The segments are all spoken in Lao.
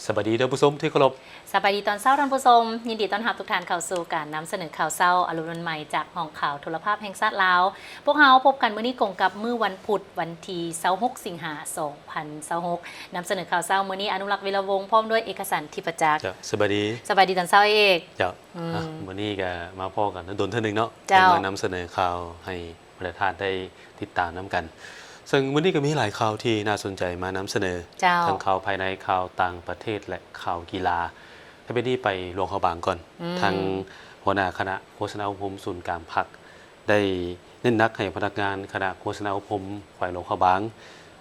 ສະບາຍດີທ່ານຜູ້ຊົມທີ່ເຄົາລົບ. ສະບາຍດີຕອນເຊົ້າທ່ານຜູ້ຊົມ, ຍິນດີຕ້ອນຮັບທຸກທ່ານເຂົ້າສູ່ການນຳສະເໜີຂ່າວເຊົ້າອາລົມວັນໃໝ່ຈາກຫ້ອງຂ່າວໂທລະພາບແຫ່ງຊາດລາວ. ພວກເຮົາພົບກັນມື້ນີ້ກົງກັບມື້ວັນພຸດ ວັນທີຊາວຫົກ ສິງຫາ ສອງພັນຊາວຫົກ. ນຳສະເໜີຂ່າວເຊົ້າມື້ນີ້ ອະນຸລັກ ວິລະວົງ ພ້ອມດ້ວຍເອກະສັນ ທິບປະຈັກ. ເຈົ້າ, ສະບາຍດີ. ສະບາຍດີຕອນເຊົ້າເອກ. ເຈົ້າ. ອືມ. ອ່ະ, ມື້ນີ້ກໍມາພໍ້ກັນດົນເທື່ອໜຶ່ງເນາະ. ເຈົ້າ. ມານຳສະເໜີຂ່າວໃຫ້ ບັນດາທ່ານໄດ້ຕິດຕາມນຳກັນ. ເຊິ່ງມື້ນີ້ກໍມີຫຼາຍຂ່າວທີ່ໜ້າສົນໃຈມານຳສະເໜີ, ເຈົ້າ. ທັງຂ່າວພາຍໃນ, ຂ່າວຕ່າງປະເທດ ແລະ ຂ່າວກິລາ. ແຕ່ບັດນີ້ໄປຫຼວງພະບາງກ່ອນ. ອືມ. ທາງຫົວໜ້າຄະນະໂຄສະນາອົບຮົມສູນກາງພັກ ໄດ້ເນັ້ນໜັກໃຫ້ພະນັກງານຄະນະໂຄສະນາອົບຮົມແຂວງຫຼວງພະບາງ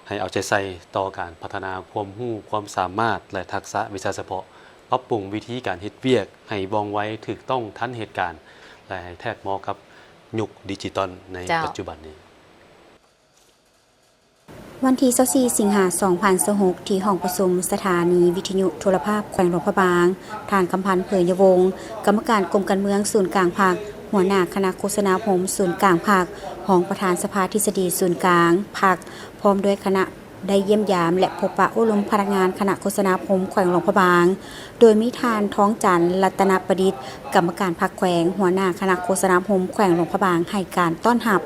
ໃຫ້ເອົາໃຈໃສ່ຕໍ່ການພັດທະນາຄວາມຮູ້ຄວາມສາມາດ ແລະ ທັກສະວິຊາສະເພາະ, ປັບປຸງວິທີການເຮັດວຽກໃຫ້ວ່ອງໄວ, ຖືກຕ້ອງ, ທັນເຫດການ ແລະ ໃຫ້ແທດເໝາະກັບ ຍຸກດິຈິຕອນໃນ ເຈົ້າ. ປັດຈຸບັນນີ້. ວັນທີຊາວສີ່ ສິງຫາ ສອງພັນຊາວຫົກ ທີ່ຫ້ອງປະຊຸມສະຖານີວິທະຍຸໂທລະພາບແຂວງຫຼວງພະບາງ, ທ່ານ ຄຳພັນ ເຜີຍຍະວົງ ກຳມະການກົມການເມືອງສູນກາງພັກ, ຫົວໜ້າຄະນະໂຄສະນາອົບຮົມສູນກາງພັກ, ຮອງປະທານສະພາທິດສະດີສູນກາງພັກ ພ້ອມດ້ວຍຄະນະ ໄດ້ຢ້ຽມຢາມ ແລະ ພົບປະໂອ້ລົມພະນັກງານຄະນະໂຄສະນາອົບຮົມແຂວງຫຼວງພະບາງ, ໂດຍມີທ່ານ ທອງຈັນ ລັດຕະນະປະດິດ ກຳມະການພັກແຂວງ, ຫົວໜ້າຄະນະໂຄສະນາອົບຮົມແຂວງຫຼວງພະບາງ ໃຫ້ການຕ້ອນຮັບ.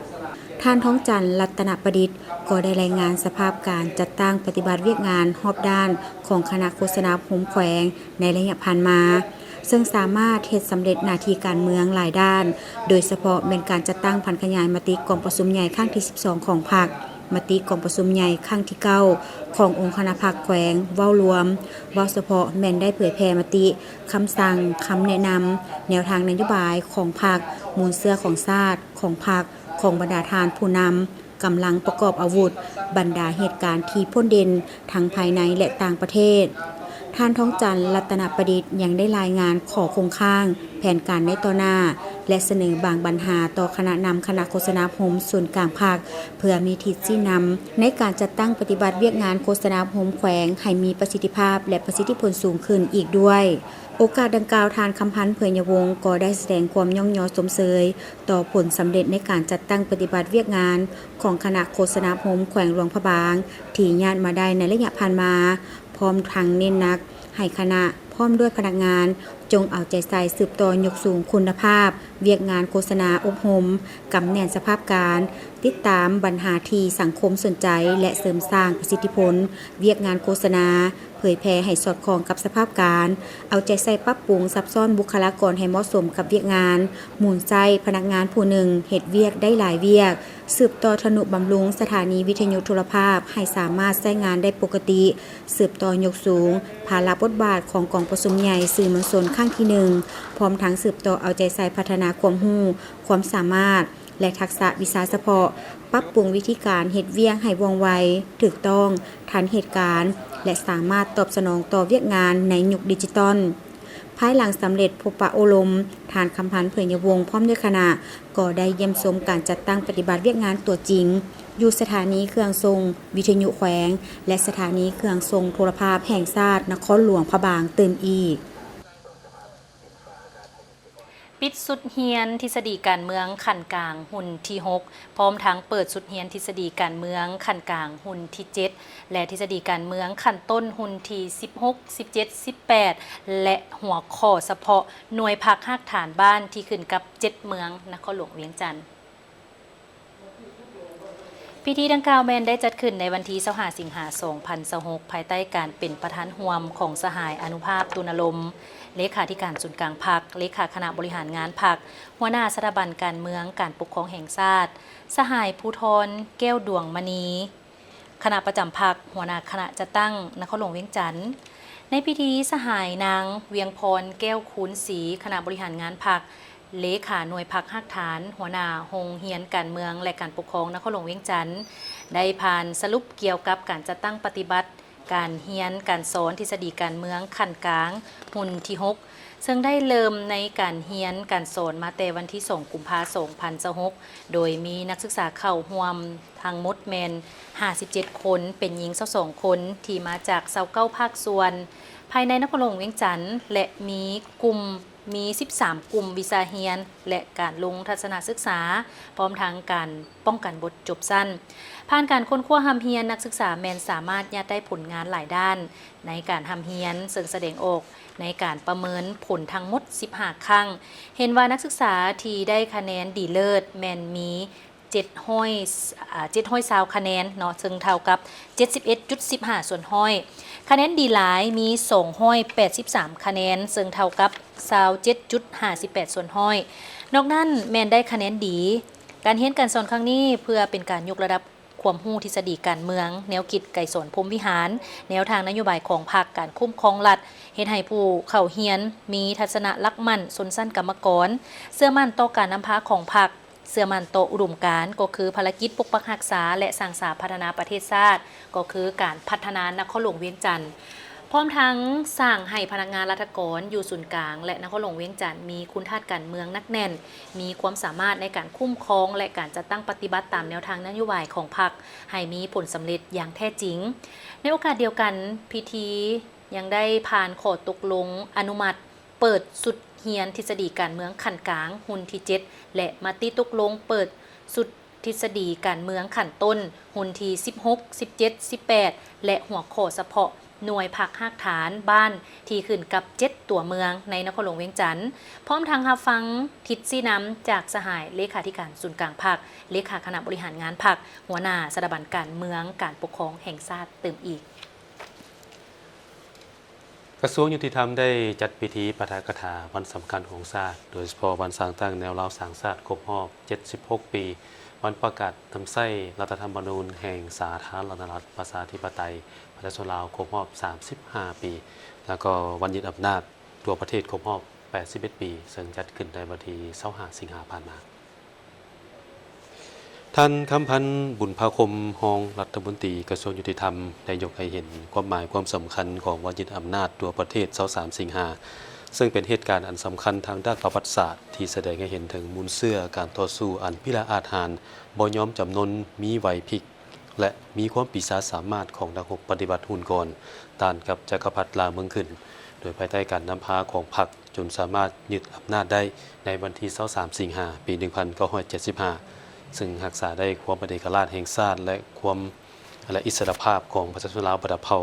ທ່ານ ທອງຈັນ ລັດຕະນະປະດິດ ກໍໄດ້ລາຍງານສະພາບການຈັດຕັ້ງປະຕິບັດວຽກງານຮອບດ້ານຂອງຄະນະໂຄສະນາອົບຮົມແຂວງໃນໄລຍະຜ່ານມາ, ເຊິ່ງສາມາດເຮັດສຳເລັດໜ້າທີ່ການເມືອງຫຼາຍດ້ານ, ໂດຍສະເພາະແມ່ນການຈັດຕັ້ງຜັນຂະຫຍາຍມະຕິກອງປະຊຸມໃຫຍ່ຄັ້ງທີສິບສອງຂອງພັກ, ມະຕິກອງປະຊຸມໃຫຍ່ຄັ້ງທີເກົ້າຂອງອົງຄະນະພັກແຂວງເວົ້າລວມ, ເວົ້າສະເພາະແມ່ນໄດ້ເຜີຍແຜ່ມະຕິ, ຄຳສັ່ງ, ຄຳແນະນຳ, ແນວທາງນະໂຍບາຍຂອງພັກ, ມູນເຊື້ອຂອງຊາດ, ຂອງພັກ, ຂອງບັນດາທ່ານຜູ້ນຳ, ກຳລັງປະກອບອາວຸດ, ບັນດາເຫດການທີ່ພົ້ນເດັ່ນທັງພາຍໃນ ແລະ ຕ່າງປະເທດ. ທ່ານ ທອງຈັນ ລັດຕະນະປະດິດ ຍັງໄດ້ລາຍງານຂໍ້ຄົງຄ້າງ, ແຜນການໃນຕໍ່ໜ້າ ແລະ ສະເໜີບາງບັນຫາຕໍ່ຄະນະນຳຄະນະໂຄສະນາອົບຮົມສູນກາງພັກ ເພື່ອມີທິດຊີ້ນຳໃນການຈັດຕັ້ງປະຕິບັດວຽກງານໂຄສະນາອົບຮົມແຂວງໃຫ້ມີປະສິດທິພາບ ແລະ ປະສິດທິຜົນສູງຂຶ້ນອີກດ້ວຍ. ໂອກາດດັ່ງກ່າວ, ທ່ານ ຄຳພັນ ເຜີຍຍະວົງ ກໍໄດ້ສະແດງຄວາມຍ້ອງຍໍຊົມເຊີຍຕໍ່ຜົນສຳເລັດໃນການຈັດຕັ້ງປະຕິບັດວຽກງານຂອງຄະນະໂຄສະນາອົບຮົມແຂວງຫຼວງພະບາງ ທີ່ຍາດມາໄດ້ໃນໄລຍະຜ່ານມາ, ພ້ອມທັງເນັ້ນໜັກໃຫ້ຄະນະ ພ້ອມດ້ວຍພະນັກງານ ຈົ່ງເອົາໃຈໃສ່ສືບຕໍ່ຍົກສູງຄຸນນະພາບວຽກງານໂຄສະນາອົບຮົມ, ກຳແໜ້ນສະພາບການ, ຕິດຕາມບັນຫາທີ່ສັງຄົມສົນໃຈ ແລະ ເສີມສ້າງປະສິດທິຜົນວຽກງານໂຄສະນາ ເຜີຍແຜ່ໃຫ້ສອດຄ່ອງກັບສະພາບການ, ເອົາໃຈໃສ່ປັບປຸງສັບຊ້ອນບຸກຄະລາກອນໃຫ້ເໝາະສົມກັບວຽກງານ, ໝູນໃຊ້ພະນັກງານຜູ້ໜຶ່ງເຮັດວຽກໄດ້ຫຼາຍວຽກ, ສືບຕໍ່ທະນຸບຳລຸງສະຖານີວິທະຍຸໂທລະພາບໃຫ້ສາມາດໃຊ້ງານໄດ້ປົກກະຕິ, ສືບຕໍ່ຍົກສູງພາລະບົດບາດຂອງກອງປະຊຸມໃຫຍ່ສື່ມວນຊົນຄັ້ງທີໜຶ່ງ, ພ້ອມທັງສືບຕໍ່ເອົາໃຈໃສ່ພັດທະນາຄວາມຮູ້, ຄວາມສາມາດ ແລະ ທັກສະວິຊາສະເພາະ, ປັບປຸງວິທີການເຮັດວຽກໃຫ້ວ່ອງໄວ, ຖືກຕ້ອງ, ທັນເຫດການ ແລະ ສາມາດຕອບສະໜອງຕໍ່ວຽກງານໃນຍຸກດິຈິຕອນ. ພາຍຫຼັງສຳເລັດພົບປະໂອ້ລົມ, ທ່ານ ຄຳພັນ ເຜີຍຍະວົງ ພ້ອມດ້ວຍຄະນະ ກໍໄດ້ຢ້ຽມຊົມການຈັດຕັ້ງປະຕິບັດວຽກງານຕົວຈິງ ຢູ່ສະຖານີເຄື່ອງສົ່ງວິທະຍຸແຂວງ ແລະ ສະຖານີເຄື່ອງສົ່ງໂທລະພາບແຫ່ງຊາດນະຄອນຫຼວງພະບາງຕື່ມອີກ. ປິດຊຸດຮຽນທິດສະດີການເມືອງຂັ້ນກາງຮຸ່ນທີຫົກ ພ້ອມທັງເປີດຊຸດຮຽນທິດສະດີການເມືອງຂັ້ນກາງຮຸ່ນທີເຈັດ ແລະ ທິດສະດີການເມືອງຂັ້ນຕົ້ນຮຸ່ນທີສິບຫົກ ສິບເຈັດ ສິບແປດ ແລະ ຫົວຂໍ້ສະເພາະໜ່ວຍພັກຮາກຖານບ້ານທີ່ຂຶ້ນກັບເຈັດເມືອງນະຄອນຫຼວງວຽງຈັນ. ພິທີດັ່ງກ່າວແມ່ນໄດ້ຈັດຂຶ້ນໃນວັນທີຊາວຫ້າ ສິງຫາ ສອງພັນຊາວຫົກ ພາຍໃຕ້ການເປັນປະທານຮ່ວມຂອງສະຫາຍ ອະນຸພາບ ຕຸນນະລົມ ເລຂາທິການສູນກາງພັກ, ເລຂາຄະນະບໍລິຫານງານພັກ, ຫົວໜ້າສະຖາບັນການເມືອງການປົກຄອງແຫ່ງຊາດ, ສະຫາຍ ພູທອນ ແກ້ວດວງມະນີ ຄະນະປະຈຳພັກ, ຫົວໜ້າຄະນະຈັດຕັ້ງນະຄອນຫຼວງວຽງຈັນ. ໃນພິທີ, ສະຫາຍ ນາງ ວຽງພອນ ແກ້ວຄູນສີ ຄະນະບໍລິຫານງານພັກ, ເລຂາໜ່ວຍພັກຮາກຖານ, ຫົວໜ້າໂຮງຮຽນການເມືອງ ແລະ ການປົກຄອງນະຄອນຫຼວງວຽງຈັນ ໄດ້ຜ່ານສະຫຼຸບກ່ຽວກັບການຈັດຕັ້ງປະຕິບັດການຮຽນການສອນທິດສະດີການເມືອງຂັ້ນກາງຮຸ່ນທີຫົກ ເຊິ່ງໄດ້ເລີ່ມໃນການຮຽນການສອນມາແຕ່ວັນທີສອງ ກຸມພາ ສອງພັນຊາວຫົກ ໂດຍມີນັກສຶກສາເຂົ້າຮ່ວມທັງໝົດແມ່ນຫ້າສິບເຈັດຄົນ, ເປັນຍິງຊາວສອງຄົນ ທີ່ມາຈາກຊາວເກົ້າພາກສ່ວນ ພາຍໃນນະຄອນຫຼວງວຽງຈັນ ແລະ ມີກຸ່ມ ມີສິບສາມກຸ່ມວິຊາຮຽນ ແລະ ການລົງທັດສະນະສຶກສາ, ພ້ອມທັງການປ້ອງກັນບົດຈົບຊັ້ນ. ຜ່ານການຄົ້ນຄວ້າຮ່ຳຮຽນ, ນັກສຶກສາແມ່ນສາມາດຍາດໄດ້ຜົນງານຫຼາຍດ້ານໃນການຮ່ຳຮຽນ, ເຊິ່ງສະແດງອອກໃນການປະເມີນຜົນທັງໝົດສິບຫ້າຄັ້ງ. ເຫັນວ່ານັກສຶກສາທີ່ໄດ້ຄະແນນດີເລີດແມ່ນມີ ເຈັດຮ້ອຍ ອາ ເຈັດຮ້ອຍຊາວຄະແນນເນາະ ເຊິ່ງເທົ່າກັບ ເຈັດສິບເອັດຈຸດສິບຫ້າສ່ວນຮ້ອຍ. ຄະແນນດີຫຼາຍມີ ສອງຮ້ອຍແປດສິບສາມຄະແນນ ເຊິ່ງເທົ່າກັບ ຊາວເຈັດຈຸດຫ້າສິບແປດສ່ວນຮ້ອຍ. ນອກນັ້ນແມ່ນໄດ້ຄະແນນດີ. ການຮຽນການສອນຄັ້ງນີ້ ເພື່ອເປັນການຍົກລະດັບຄວາມຮູ້ທິດສະດີການເມືອງ, ແນວຄິດໄກສອນ ພົມວິຫານ, ແນວທາງນະໂຍບາຍຂອງພັກ, ການຄຸ້ມຄອງລັດ, ເຮັດໃຫ້ຜູ້ເຂົ້າຮຽນມີທັດສະນະຫຼັກໝັ້ນຊົນຊັ້ນກຳມະກອນ, ເຊື່ອໝັ້ນຕໍ່ການນຳພາຂອງພັກ, ເຊື່ອໝັ້ນຕໍ່ອຸດົມການ ກໍຄືພາລະກິດປົກປັກຮັກສາ ແລະ ສ້າງສາພັດທະນາປະເທດຊາດ ກໍຄືການພັດທະນານະຄອນຫຼວງວຽງຈັນ, ພ້ອມທັງສ້າງໃຫ້ພະນັກງານລັດຖະກອນຢູ່ສູນກາງ ແລະ ນະຄອນຫຼວງວຽງຈັນ ມີຄຸນທາດການເມືອງໜັກແໜ້ນ, ມີຄວາມສາມາດໃນການຄຸ້ມຄອງ ແລະ ການຈັດຕັ້ງປະຕິບັດຕາມແນວທາງນະໂຍບາຍຂອງພັກ ໃຫ້ມີຜົນສຳເລັດຢ່າງແທ້ຈິງ. ໃນໂອກາດດຽວກັນ, ພິທີຍັງໄດ້ຜ່ານຂໍ້ຕົກລົງອະນຸມັດ ເປີດຊຸດຮຽນທິດສະດີການເມືອງຂັ້ນກາງຮຸ່ນທີເຈັດ ແລະ ມະຕິຕົກລົງເປີດຊຸດທິດສະດີການເມືອງຂັ້ນຕົ້ນຮຸ່ນທີສິບຫົກ ສິບເຈັດ ສິບແປດ ແລະ ຫົວຂໍ້ສະເພາະໜ່ວຍພັກຮາກຖານບ້ານທີ່ຂຶ້ນກັບເຈັດຕົວເມືອງໃນນະຄອນຫຼວງວຽງຈັນ, ພ້ອມທັງຮັບຟັງທິດຊີ້ນຳຈາກສະຫາຍເລຂາທິການສູນກາງພັກ, ເລຂາຄະນະບໍລິຫານງານພັກ, ຫົວໜ້າສະຖາບັນການເມືອງການປົກຄອງແຫ່ງຊາດຕື່ມອີກ. ກະຊວງຍຸຕິທຳໄດ້ຈັດພິທີປາຖະກະຖາວັນສຳຄັນຂອງຊາດ, ໂດຍສະເພາະວັນສ້າງຕັ້ງແນວລາວສ້າງຊາດຄົບຮອບເຈັດສິບຫົກປີ, ວັນປະກາດນຳໃຊ້ລັດຖະທຳມະນູນແຫ່ງສາທາລະນະລັດປະຊາທິປະໄຕປະຊາຊົນລາວຄົບຮອບສາມສິບຫ້າປີ ແລ້ວກໍວັນຍຶດອຳນາດທົ່ວປະເທດຄົບຮອບແປດສິບເອັດປີ, ເຊິ່ງຈັດຂຶ້ນໃນວັນທີຊາວຫ້າສິງຫາຜ່ານມາ. ທ່ານ ຄຳພັນ ບຸນພາຄົມ ຮອງລັດຖະມົນຕີກະຊວງຍຸຕິທຳ ໄດ້ຍົກໃຫ້ເຫັນຄວາມໝາຍຄວາມສຳຄັນຂອງວັນຍຶດອຳນາດທົ່ວປະເທດຊາວສາມສິງຫາ, ເຊິ່ງເປັນເຫດການອັນສຳຄັນທາງດ້ານປະຫວັດສາດ ທີ່ສະແດງໃຫ້ເຫັນເຖິງມູນເຊື້ອການຕໍ່ສູ້ອັນພິລະອາດຫານ, ບໍ່ຍອມຈຳນົນ, ມີໄຫວພິບ ແລະ ມີຄວາມປີຊາສາມາດຂອງນັກຮົບປະຕິວັດຮຸ່ນກ່ອນ ຕ້ານກັບຈັກກະພັດລ່າເມືອງຂຶ້ນ, ໂດຍພາຍໃຕ້ການນຳພາຂອງພັກ ຈົນສາມາດຍຶດອຳນາດໄດ້ໃນວັນທີຊາວສາມສິງຫາ ປີໜຶ່ງພັນເກົ້າຮ້ອຍເຈັດສິບຫ້າ ເຊິ່ງຮັກສາໄດ້ຄວາມເປັນເອກະລາດແຫ່ງຊາດ ແລະ ຄວາມ ແລະ ອິດສະຫຼະພາບຂອງປະຊາຊົນລາວບັນດາເຜົ່າ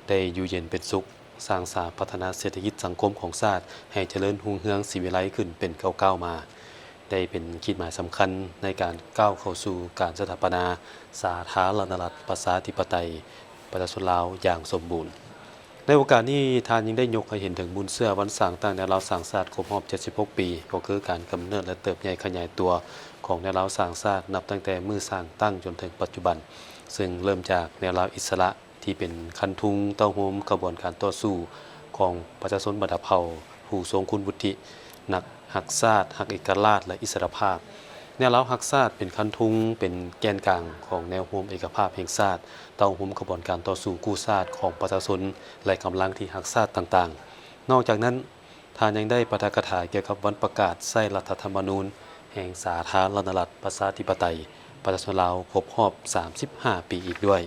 ໄດ້ຢູ່ເຢັນເປັນສຸກ, ສ້າງສາພັດທະນາເສດຖະກິດສັງຄົມຂອງຊາດໃຫ້ຈະເລີນຮຸ່ງເຮືອງສີວິໄລຂຶ້ນເປັນກ້າວໆມາ, ໄດ້ເປັນຂີດໝາຍສຳຄັນໃນການກ້າວເຂົ້າສູ່ການສະຖາປະນາສາທາລະນະລັດປະຊາທິປະໄຕປະຊາຊົນລາວຢ່າງສົມບູນ. ໃນໂອກາດນີ້, ທ່ານຍັງໄດ້ຍົກໃຫ້ເຫັນເຖິງມູນເຊື້ອວັນສ້າງຕັ້ງແນວລາວສ້າງຊາດຄົບຮອບເຈັດສິບຫົກປີ, ກໍຄືການກຳເນີດ ແລະ ເຕີບໃຫຍ່ຂະຫຍາຍຕົວຂອງແນວລາວສ້າງຊາດ ນັບຕັ້ງແຕ່ມື້ສ້າງຕັ້ງຈົນເຖິງປັດຈຸບັນ, ເຊິ່ງເລີ່ມຈາກແນວລາວອິດສະຫຼະ ທີ່ເປັນຄັນທຸງເຕົ້າໂຮມຂະບວນການຕໍ່ສູ້ຂອງປະຊາຊົນບັນດາເຜົ່າ ຜູ້ຊົງຄຸນວຸດທິ, ນັກຮັກຊາດ, ຮັກເອກະລາດ ແລະ ອິດສະຫຼະພາບ. ແນວລາວຮັກຊາດເປັນຄັນທຸງ, ເປັນແກ່ນກາງຂອງແນວໂຮມເອກະພາບແຫ່ງຊາດ, ເຕົ້າໂຮມຂະບວນການຕໍ່ສູ້ກູ້ຊາດຂອງປະຊາຊົນ ແລະ ກຳລັງທີ່ຮັກຊາດຕ່າງໆ. ນອກຈາກນັ້ນ, ທ່ານຍັງໄດ້ປາຖະກະຖາກ່ຽວກັບວັນປະກາດໃຊ້ລັດຖະທຳມະນູນແຫ່ງສາທາລະນະລັດປະຊາທິປະໄຕປະຊາຊົນລາວຄົບຮອບສາມສິບຫ້າປີອີກດ້ວຍ.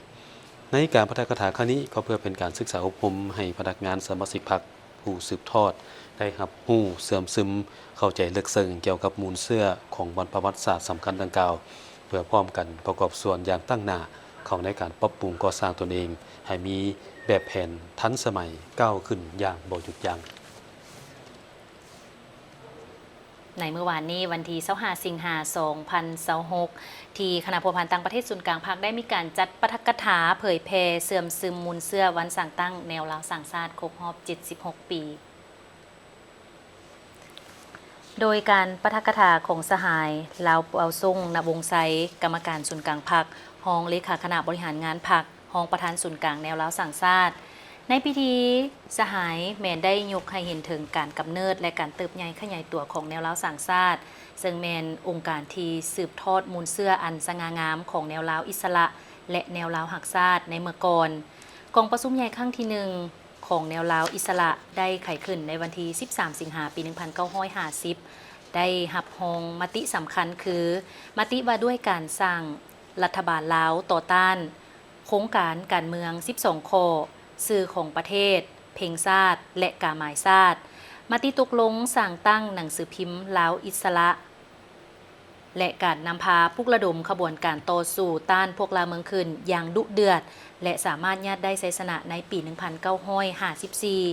ໃນການປາຖະກະຖາຄັ້ງນີ້ ກໍເພື່ອເປັນການສຶກສາອົບຮົມໃຫ້ພະນັກງານສະມາຊິກພັກ ຜູ້ສືບທອດ ໄດ້ຮັບຮູ້ເຊື່ອມຊຶມເຂົ້າໃຈເລິກເຊິ່ງກ່ຽວກັບມູນເຊື້ອຂອງວັນປະຫວັດສາດສຳຄັນດັ່ງກ່າວ, ເພື່ອພ້ອມກັນປະກອບສ່ວນຢ່າງຕັ້ງໜ້າເຂົ້າໃນການປັບປຸງກໍ່ສ້າງຕົນເອງໃຫ້ມີແບບແຜນທັນສະໄໝ, ກ້າວຂຶ້ນຢ່າງບໍ່ຢຸດຢັ້ງ. ໃນມື້ວານນີ້ ວັນທີຊາວຫ້າ ສິງຫາ ສອງພັນຊາວຫົກ ທີ່ຄະນະພົວພັນຕ່າງປະເທດສູນກາງພັກ ໄດ້ມີການຈັດປາຖະກະຖາເຜີຍແຜ່ເຊື່ອມຊຶມມູນເຊື້ອວັນສ້າງຕັ້ງແນວລາວສ້າງຊາດຄົບຮອບເຈັດສິບຫົກປີ ໂດຍການປາຖະກະຖາຂອງສະຫາຍ ລາວເປົາຊົງ ນະວົງໄຊ ກຳມະການສູນກາງພັກ, ຮອງເລຂາຄະນະບໍລິຫານງານພັກ, ຮອງປະທານສູນກາງແນວລາວສ້າງຊາດ. ໃນພິທີ, ສະຫາຍແມ່ນໄດ້ຍົກໃຫ້ເຫັນເຖິງການກຳເນີດ ແລະ ການເຕີບໃຫຍ່ຂະຫຍາຍຕົວຂອງແນວລາວສ້າງຊາດ, ເຊິ່ງແມ່ນອົງການທີ່ສືບທອດມູນເຊື້ອອັນສະຫງ່າງາມຂອງແນວລາວອິດສະຫຼະ ແລະ ແນວລາວຮັກຊາດໃນເມື່ອກ່ອນ. ກອງປະຊຸມໃຫຍ່ຄັ້ງທີໜຶ່ງຂອງແນວລາວອິດສະຫຼະໄດ້ໄຂຂຶ້ນໃນວັນທີສິບສາມ ສິງຫາ ປີໜຶ່ງພັນເກົ້າຮ້ອຍຫ້າສິບ ໄດ້ຮັບຮອງມະຕິສຳຄັນຄື ມະຕິວ່າດ້ວຍການສ້າງລັດຖະບານລາວຕໍ່ຕ້ານ ໂຄງການການເມືອງສິບສອງຂໍ້, ຊື່ຂອງປະເທດ, ເພງຊາດ ແລະ ກາໝາຍຊາດ. ມະຕິຕົກລົງສ້າງຕັ້ງໜັງສືພິມລາວອິດສະຫຼະ ແລະ ການນຳພາປຸກລະດົມຂະບວນການຕໍ່ສູ້ຕ້ານພວກລ່າເມືອງຂຶ້ນຢ່າງດຸເດືອດ ແລະ ສາມາດຍາດໄດ້ໄຊຊະນະໃນປີໜຶ່ງພັນເກົ້າຮ້ອຍຫ້າສິບສີ່.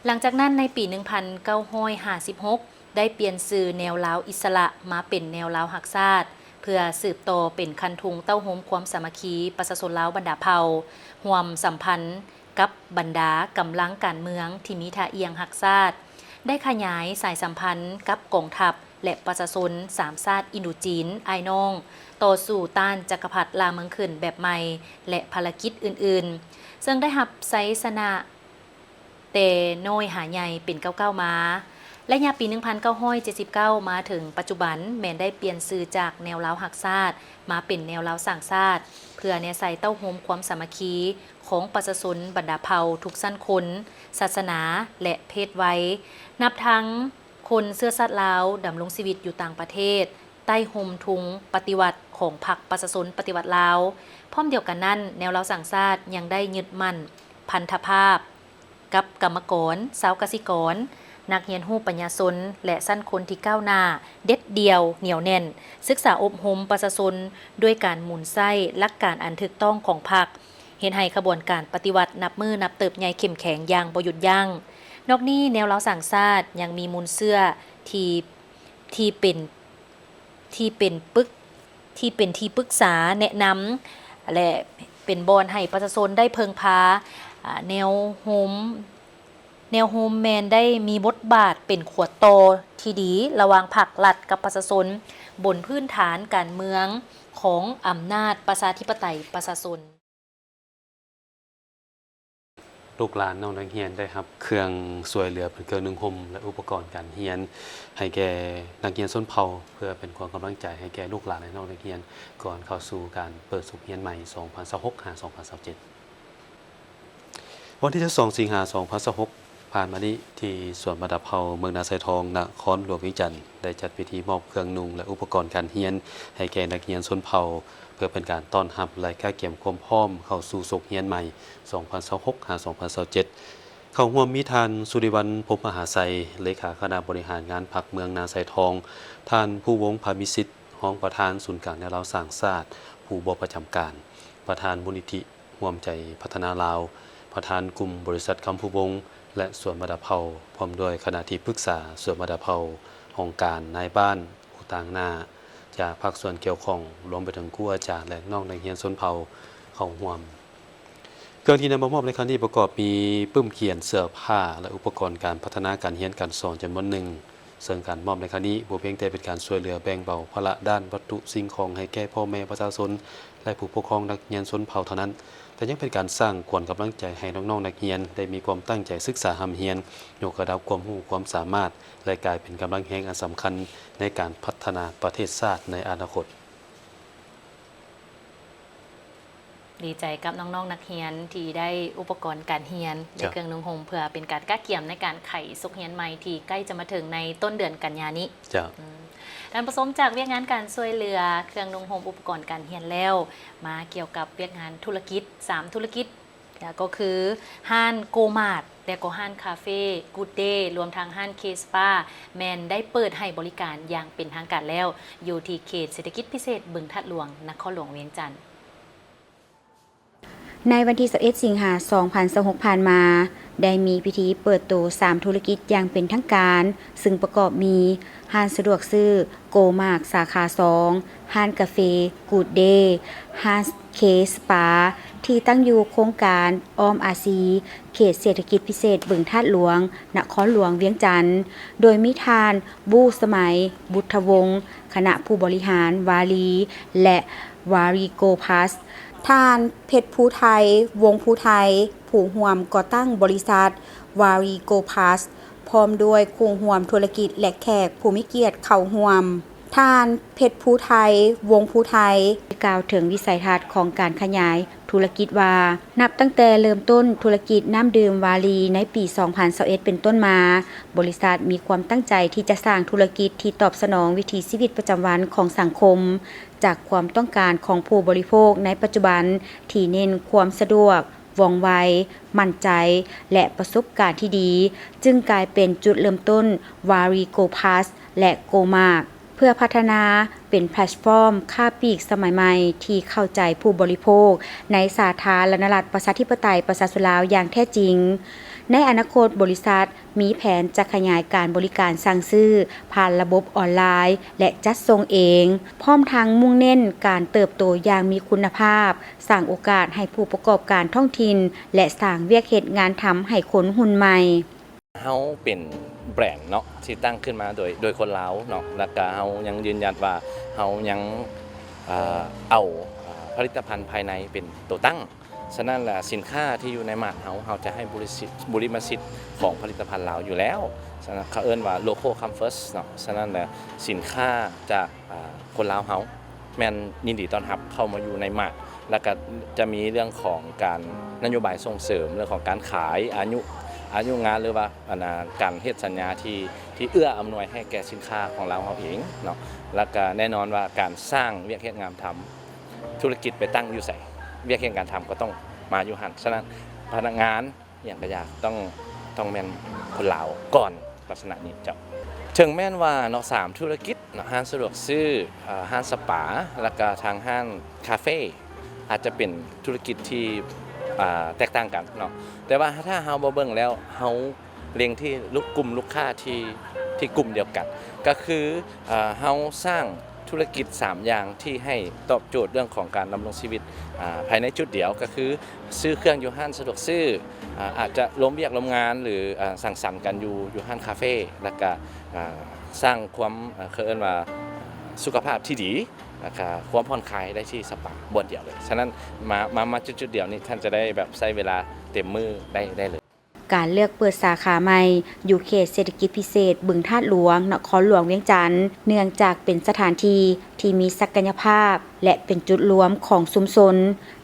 ຫຼັງຈາກນັ້ນໃນປີໜຶ່ງພັນເກົ້າຮ້ອຍຫ້າສິບຫົກ ໄດ້ປ່ຽນຊື່ແນວລາວອິດສະຫຼະມາເປັນແນວລາວຮັກຊາດ ເພື່ອສືບຕໍ່ເປັນຄັນທຸງເຕົ້າໂຮມຄວາມສາມັກຄີປະຊາຊົນລາວບັນດາເຜົ່າ ຮ່ວມສຳພັນ ກັບບັນດາກຳລັງການເມືອງທີ່ມີທ່າອ່ຽງຮັກຊາດ, ໄດ້ຂະຫຍາຍສາຍສຳພັນກັບກອງທັບ ແລະ ປະຊາຊົນສາມຊາດອິນໂດຈີນອ້າຍນ້ອງ, ຕໍ່ສູ້ຕ້ານຈັກກະພັດລ່າເມືອງຂຶ້ນແບບໃໝ່ ແລະ ພາລະກິດອື່ນໆ, ເຊິ່ງໄດ້ຮັບໄຊຊະນະແຕ່ນ້ອຍຫາໃຫຍ່ເປັນກ້າວໆມາ. ໄລຍະປີໜຶ່ງພັນເກົ້າຮ້ອຍເຈັດສິບເກົ້າມາເຖິງປັດຈຸບັນ ແມ່ນໄດ້ປ່ຽນຊື່ຈາກແນວລາວຮັກຊາດ ມາເປັນແນວລາວສ້າງຊາດ ເພື່ອແນໃສ່ເຕົ້າໂຮມຄວາມສາມັກຄີ ຂອງປະຊາຊົນບັນດາເຜົ່າທຸກຊັ້ນຄົນ, ສາສະໜາ ແລະ ເພດໄວ, ນັບທັງຄົນເຊື້ອຊາດລາວດຳລົງຊີວິດຢູ່ຕ່າງປະເທດ ໃຕ້ຮົ່ມທຸງປະຕິວັດຂອງພັກປະຊາຊົນປະຕິວັດລາວ. ພ້ອມດຽວກັນນັ້ນ, ແນວລາວສ້າງຊາດຍັງໄດ້ຍຶດໝັ້ນພັນທະພາບກັບກຳມະກອນ, ຊາວກະສິກອນ, ນັກຮຽນຮູ້ປັນຍາຊົນ ແລະ ຊັ້ນຄົນທີ່ກ້າວໜ້າ, ເດັດດ່ຽວ, ໜຽວແໜ້ນ, ສຶກສາອົບຮົມປະຊາຊົນດ້ວຍການໝູນໃຊ້ຫຼັກການອັນຖືກຕ້ອງຂອງພັກ, ເຮັດໃຫ້ຂະບວນການປະຕິວັດນັບມື້ນັບເຕີບໃຫຍ່ເຂັ້ມແຂງຢ່າງບໍ່ຢຸດຢັ້ງ. ນອກນີ້, ແນວລາວສ້າງຊາດຍັງມີມູນເຊື້ອທີ່ ທີ່ເປັນ ທີ່ເປັນປຶກ ທີ່ເປັນທີ່ປຶກສາແນະນຳ ແລະ ເປັນບ່ອນໃຫ້ປະຊາຊົນໄດ້ເພິ່ງພາ. ອາ ແນວໂຮມ ແນວໂຮມແມ່ນໄດ້ມີບົດບາດເປັນຂົວຕໍ່ທີ່ດີລະຫວ່າງພັກລັດກັບປະຊາຊົນ ບົນພື້ນຖານການເມືອງຂອງອຳນາດປະຊາທິປະໄຕປະຊາຊົນ. ລູກຫຼານນ້ອງນັກຮຽນໄດ້ຮັບເຄື່ອງຊ່ວຍເຫຼືອເປັນເຄື່ອງນຸ່ງຫົ່ມ ແລະ ອຸປະກອນການຮຽນໃຫ້ແກ່ນັກຮຽນຊົນເຜົ່າ ເພື່ອເປັນຂວັນກຳລັງໃຈໃຫ້ແກ່ລູກຫຼານ ແລະ ນ້ອງນັກຮຽນ ກ່ອນເຂົ້າສູ່ການເປີດສົກຮຽນໃໝ່ ສອງພັນຊາວຫົກ ຫາ ສອງພັນຊາວເຈັດ. ວັນທີຊາວສອງ ສິງຫາ ສອງພັນຊາວຫົກ ຜ່ານມານີ້ ທີ່ສວນບັນດາເຜົ່າເມືອງນາຊາຍທອງ ນະຄອນຫຼວງວຽງຈັນ ໄດ້ຈັດພິທີມອບເຄື່ອງນຸ່ງ ແລະ ອຸປະກອນການຮຽນໃຫ້ແກ່ນັກຮຽນຊົນເຜົ່າ ເພື່ອເປັນການຕ້ອນຮັບ ແລະ ກະກຽມຄວາມພ້ອມເຂົ້າສູ່ສົກຮຽນໃໝ່ ສອງພັນຊາວຫົກ ຫາ ສອງພັນຊາວເຈັດ. ເຂົ້າຮ່ວມມີທ່ານ ສຸລິວັນ ພົມມະຫາໄຊ ເລຂາຄະນະບໍລິຫານງານພັກເມືອງນາຊາຍທອງ, ທ່ານ ພູວົງ ພາມີສິດ ຮອງປະທານສູນກາງແນວລາວສ້າງຊາດ ຜູ້ບໍ່ປະຈຳການ, ປະທານມູນນິທິ ຮ່ວມໃຈພັດທະນາລາວ, ປະທານກຸ່ມບໍລິສັດຄຳພູວົງ ແລະ ສວນບັນດາເຜົ່າ, ພ້ອມດ້ວຍຄະນະທີ່ປຶກສາສວນບັນດາເຜົ່າ, ຫ້ອງການ, ນາຍບ້ານ, ຜູ້ຕາງໜ້າຈາກພາກສ່ວນກ່ຽວຂ້ອງ, ລວມໄປເຖິງຄູອາຈານ ແລະ ນ້ອງນັກຮຽນຊົນເຜົ່າເຂົ້າຮ່ວມ. ເຄື່ອງທີ່ນຳມາມອບໃນຄັ້ງນີ້ປະກອບມີປຶ້ມຂຽນ, ເສື້ອຜ້າ ແລະ ອຸປະກອນການພັດທະນາການຮຽນການສອນຈຳນວນໜຶ່ງ. ເຊິ່ງການມອບໃນຄັ້ງນີ້ບໍ່ພຽງແຕ່ເປັນການຊ່ວຍເຫຼືອແບ່ງເບົາພາລະດ້ານວັດຖຸສິ່ງຂອງໃຫ້ແກ່ພໍ່ແມ່ປະຊາຊົນ ແລະ ຜູ້ປົກຄອງນັກຮຽນຊົນເຜົ່າເທົ່ານັ້ນ, ແຕ່ຍັງເປັນການສ້າງຂວັນກຳລັງໃຈໃຫ້ນ້ອງໆນັກຮຽນໄດ້ມີຄວາມຕັ້ງໃຈສຶກສາຮ່ຳຮຽນ, ຍົກລະດັບຄວາມຮູ້ຄວາມສາມາດ ແລະ ກາຍເປັນກຳລັງແຮງອັນສຳຄັນໃນການພັດທະນາປະເທດຊາດໃນອະນາຄົດ. ດີໃຈກັບນ້ອງໆນັກຮຽນທີ່ໄດ້ອຸປະກອນການຮຽນ ແລະ ເຄື່ອງນຸ່ງຫົ່ມ ເພື່ອເປັນການກະກຽມໃນການໄຂສົກຮຽນໃໝ່ທີ່ໃກ້ຈະມາເຖິງໃນຕົ້ນເດືອນກັນຍານີ້. ເຈົ້າ. ອືມ ທ່ານຜູ້ຊົມ, ຈາກວຽກງານການຊ່ວຍເຫຼືອເຄື່ອງນຸ່ງຫົ່ມ ອຸປະກອນການຮຽນແລ້ວ, ມາກ່ຽວກັບວຽກງານທຸລະກິດ ສາມທຸລະກິດ ກໍຄືຮ້ານໂກມາດ ແລະ ກໍຮ້ານຄາເຟກູດເດ ລວມທັງຮ້ານເຄສປາ ແມ່ນໄດ້ເປີດໃຫ້ບໍລິການຢ່າງເປັນທາງການແລ້ວ ຢູ່ທີ່ເຂດເສດຖະກິດພິເສດບຶງທາດຫຼວງ ນະຄອນຫຼວງວຽງຈັນ. ໃນວັນທີຊາວເອັດ ສິງຫາ ສອງພັນຊາວຫົກ ຜ່ານມາ, ໄດ້ມີພິທີເປີດໂຕສາມທຸລະກິດຢ່າງເປັນທາງການ, ຊຶ່ງປະກອບມີ ຮ້ານສະດວກຊື້ໂກມາດສາຂາສອງ, ຮ້ານກາເຟກູດເດ, ຮ້ານເຄສປາ ທີ່ຕັ້ງຢູ່ໂຄງການອ້ອມອາຊີ ເຂດເສດຖະກິດພິເສດບຶງທາດຫຼວງ ນະຄອນຫຼວງວຽງຈັນ, ໂດຍມີທ່ານ ບູສະໄໝ ບຸດທະວົງ ຄະນະຜູ້ບໍລິຫານວາລີ ແລະ ວາລີໂກພລັສ, ທ່ານ ເພັດພູໄທ ວົງພູໄທ ຜູ້ຮ່ວມກໍ່ຕັ້ງບໍລິສັດວາລີໂກພລັສ ພ້ອມດ້ວຍຄູ່ຮ່ວມທຸລະກິດ ແລະ ແຂກຜູ້ມີກຽດເຂົ້າຮ່ວມ. ທ່ານ ເພັດພູໄທ ວົງພູໄທ ກ່າວເຖິງວິໄສທັດຂອງການຂະຫຍາຍທຸລະກິດວ່າ, ນັບຕັ້ງແຕ່ເລີ່ມຕົ້ນທຸລະກິດນ້ຳດື່ມວາລີໃນປີສອງພັນຊາວເອັດເປັນຕົ້ນມາ, ບໍລິສັດມີຄວາມຕັ້ງໃຈທີ່ຈະສ້າງທຸລະກິດທີ່ຕອບສະໜອງວິຖີຊີວິດປະຈຳວັນຂອງສັງຄົມ, ຈາກຄວາມຕ້ອງການຂອງຜູ້ບໍລິໂພກໃນປັດຈຸບັນທີ່ເນັ້ນຄວາມສະດວກ, ວ່ອງໄວ, ໝັ້ນໃຈ ແລະ ປະສົບການທີ່ດີ, ຈຶ່ງກາຍເປັນຈຸດເລີ່ມຕົ້ນ Wari Go Plus ແລະ Go Mark ເພື່ອພັດທະນາເປັນແພລດຟອມຄ້າປີກສະໄໝໃໝ່ທີ່ເຂົ້າໃຈຜູ້ບໍລິໂພກໃນສາທາລະນະລັດ ປະຊາທິປະໄຕ ປະຊາຊົນລາວຢ່າງແທ້ຈິງ. ໃນອະນາຄົດ, ບໍລິສັດ ມີແຜນຈະຂະຫຍາຍການບໍລິການສັ່ງຊື້ຜ່ານລະບົບອອນລາຍ ແລະ ຈັດສົ່ງເອງ, ພ້ອມທັງມຸ່ງເນັ້ນການເຕີບໂຕຢ່າງມີຄຸນນະພາບ, ສ້າງໂອກາດໃຫ້ຜູ້ປະກອບການທ້ອງຖິ່ນ ແລະ ສ້າງວຽກເຮັດງານທຳໃຫ້ຄົນຮຸ່ນໃໝ່. ເຮົາເປັນແບຣນເນາະ ທີ່ຕັ້ງຂຶ້ນມາໂດຍ ໂດຍຄົນລາວເນາະ ແລ້ວກະເຮົາຍັງຢືນຢັນວ່າເຮົາຍັງ ເອີ ເອົາ ເອີ ຜະລິດຕະພັນພາຍໃນເປັນໂຕຕັ້ງ. ສະນັ້ນລະ ສິນຄ້າທີ່ຢູ່ໃນມາດເຮົາ ເຮົາຈະໃຫ້ບຸລິສິດ ບຸລິມະສິດຂອງຜະລິດຕະພັນລາວຢູ່ແລ້ວ. ສະນັ້ນເຂົາເອີ້ນວ່າ Local Come First ເນາະ. ສະນັ້ນລະ ສິນຄ້າຈາກ ອາ ຄົນລາວເຮົາແມ່ນຍິນດີຕ້ອນຮັບເຂົ້າມາຢູ່ໃນມາດ ແລ້ວກະຈະມີເລື່ອງຂອງການນະໂຍບາຍສົ່ງເສີມເລື່ອງຂອງການຂາຍ ອາຍຸ ອາຍຸງານ ຫຼືວ່າ ອັນນາ ການເຮັດສັນຍາທີ່ ທີ່ເອື້ອອຳນວຍໃຫ້ແກ່ສິນຄ້າຂອງລາວເຮົາເອງເນາະ. ແລ້ວກະແນ່ນອນວ່າການສ້າງວຽກເຮັດງານທຳ ທຸລະກິດໄປຕັ້ງຢູ່ໃສ ວຽກເຮັດງານທຳກໍຕ້ອງມາຢູ່ຫັ້ນ. ສະນັ້ນພະນັກງານ ອີ່ຫຍັງກະຢ່າ ຕ້ອງ ຕ້ອງແມ່ນຄົນລາວກ່ອນ ລັກສະນະນີ້ເຈົ້າ. ເຖິງແມ່ນວ່າເນາະ ສາມທຸລະກິດເນາະ ຮ້ານສະດວກຊື້ ເອີ ຮ້ານສະປາ ແລ້ວກະທາງຮ້ານຄາເຟ ອາດຈະເປັນທຸລະກິດທີ່ ອາ ແຕກຕ່າງກັນເນາະ ແຕ່ວ່າຖ້າເຮົາບໍ່ເບິ່ງແລ້ວ ເຮົາເລັງທີ່ລູກ ກຸ່ມລູກຄ້າທີ່ ທີ່ກຸ່ມດຽວກັນ ກະຄື ເອີ ເຮົາສ້າງທຸລະກິດສາມຢ່າງທີ່ໃຫ້ຕອບໂຈດເລື່ອງຂອງການດຳລົງຊີວິດ ອາ ພາຍໃນຈຸດດຽວ ກະຄື ຊື້ເຄື່ອງຢູ່ຮ້ານສະດວກຊື້ ອາ ອາດຈະລົມວຽກລົມງານ ຫຼື ອາ ສັງສັນກັນຢູ່ ຢູ່ຮ້ານຄາເຟ ແລ້ວກະ ອາ ສ້າງຄວາມ ເຂົາເອີ້ນວ່າ ສຸຂະພາບທີ່ດີ ແລ້ວກະຄວາມຜ່ອນຄາຍໄດ້ທີ່ສະປາບ່ອນດຽວເລີຍ. ສະນັ້ນ ມາ ມາ ມາຈຸດໆດຽວນີ້ ທ່ານຈະໄດ້ແບບໃຊ້ເວລາເຕັມມື້ໄດ້ ໄດ້ເລີຍ. ການເລືອກເປີດສາຂາໃໝ່ຢູ່ເຂດເສດຖະກິດພິເສດບຶງທາດຫຼວງ ນະຄອນຫຼວງວຽງຈັນ ເນື່ອງຈາກເປັນສະຖານທີ່ທີ່ມີສັກກະຍະພາບ ແລະ ເປັນຈຸດລວມຂອງຊຸມຊົນ.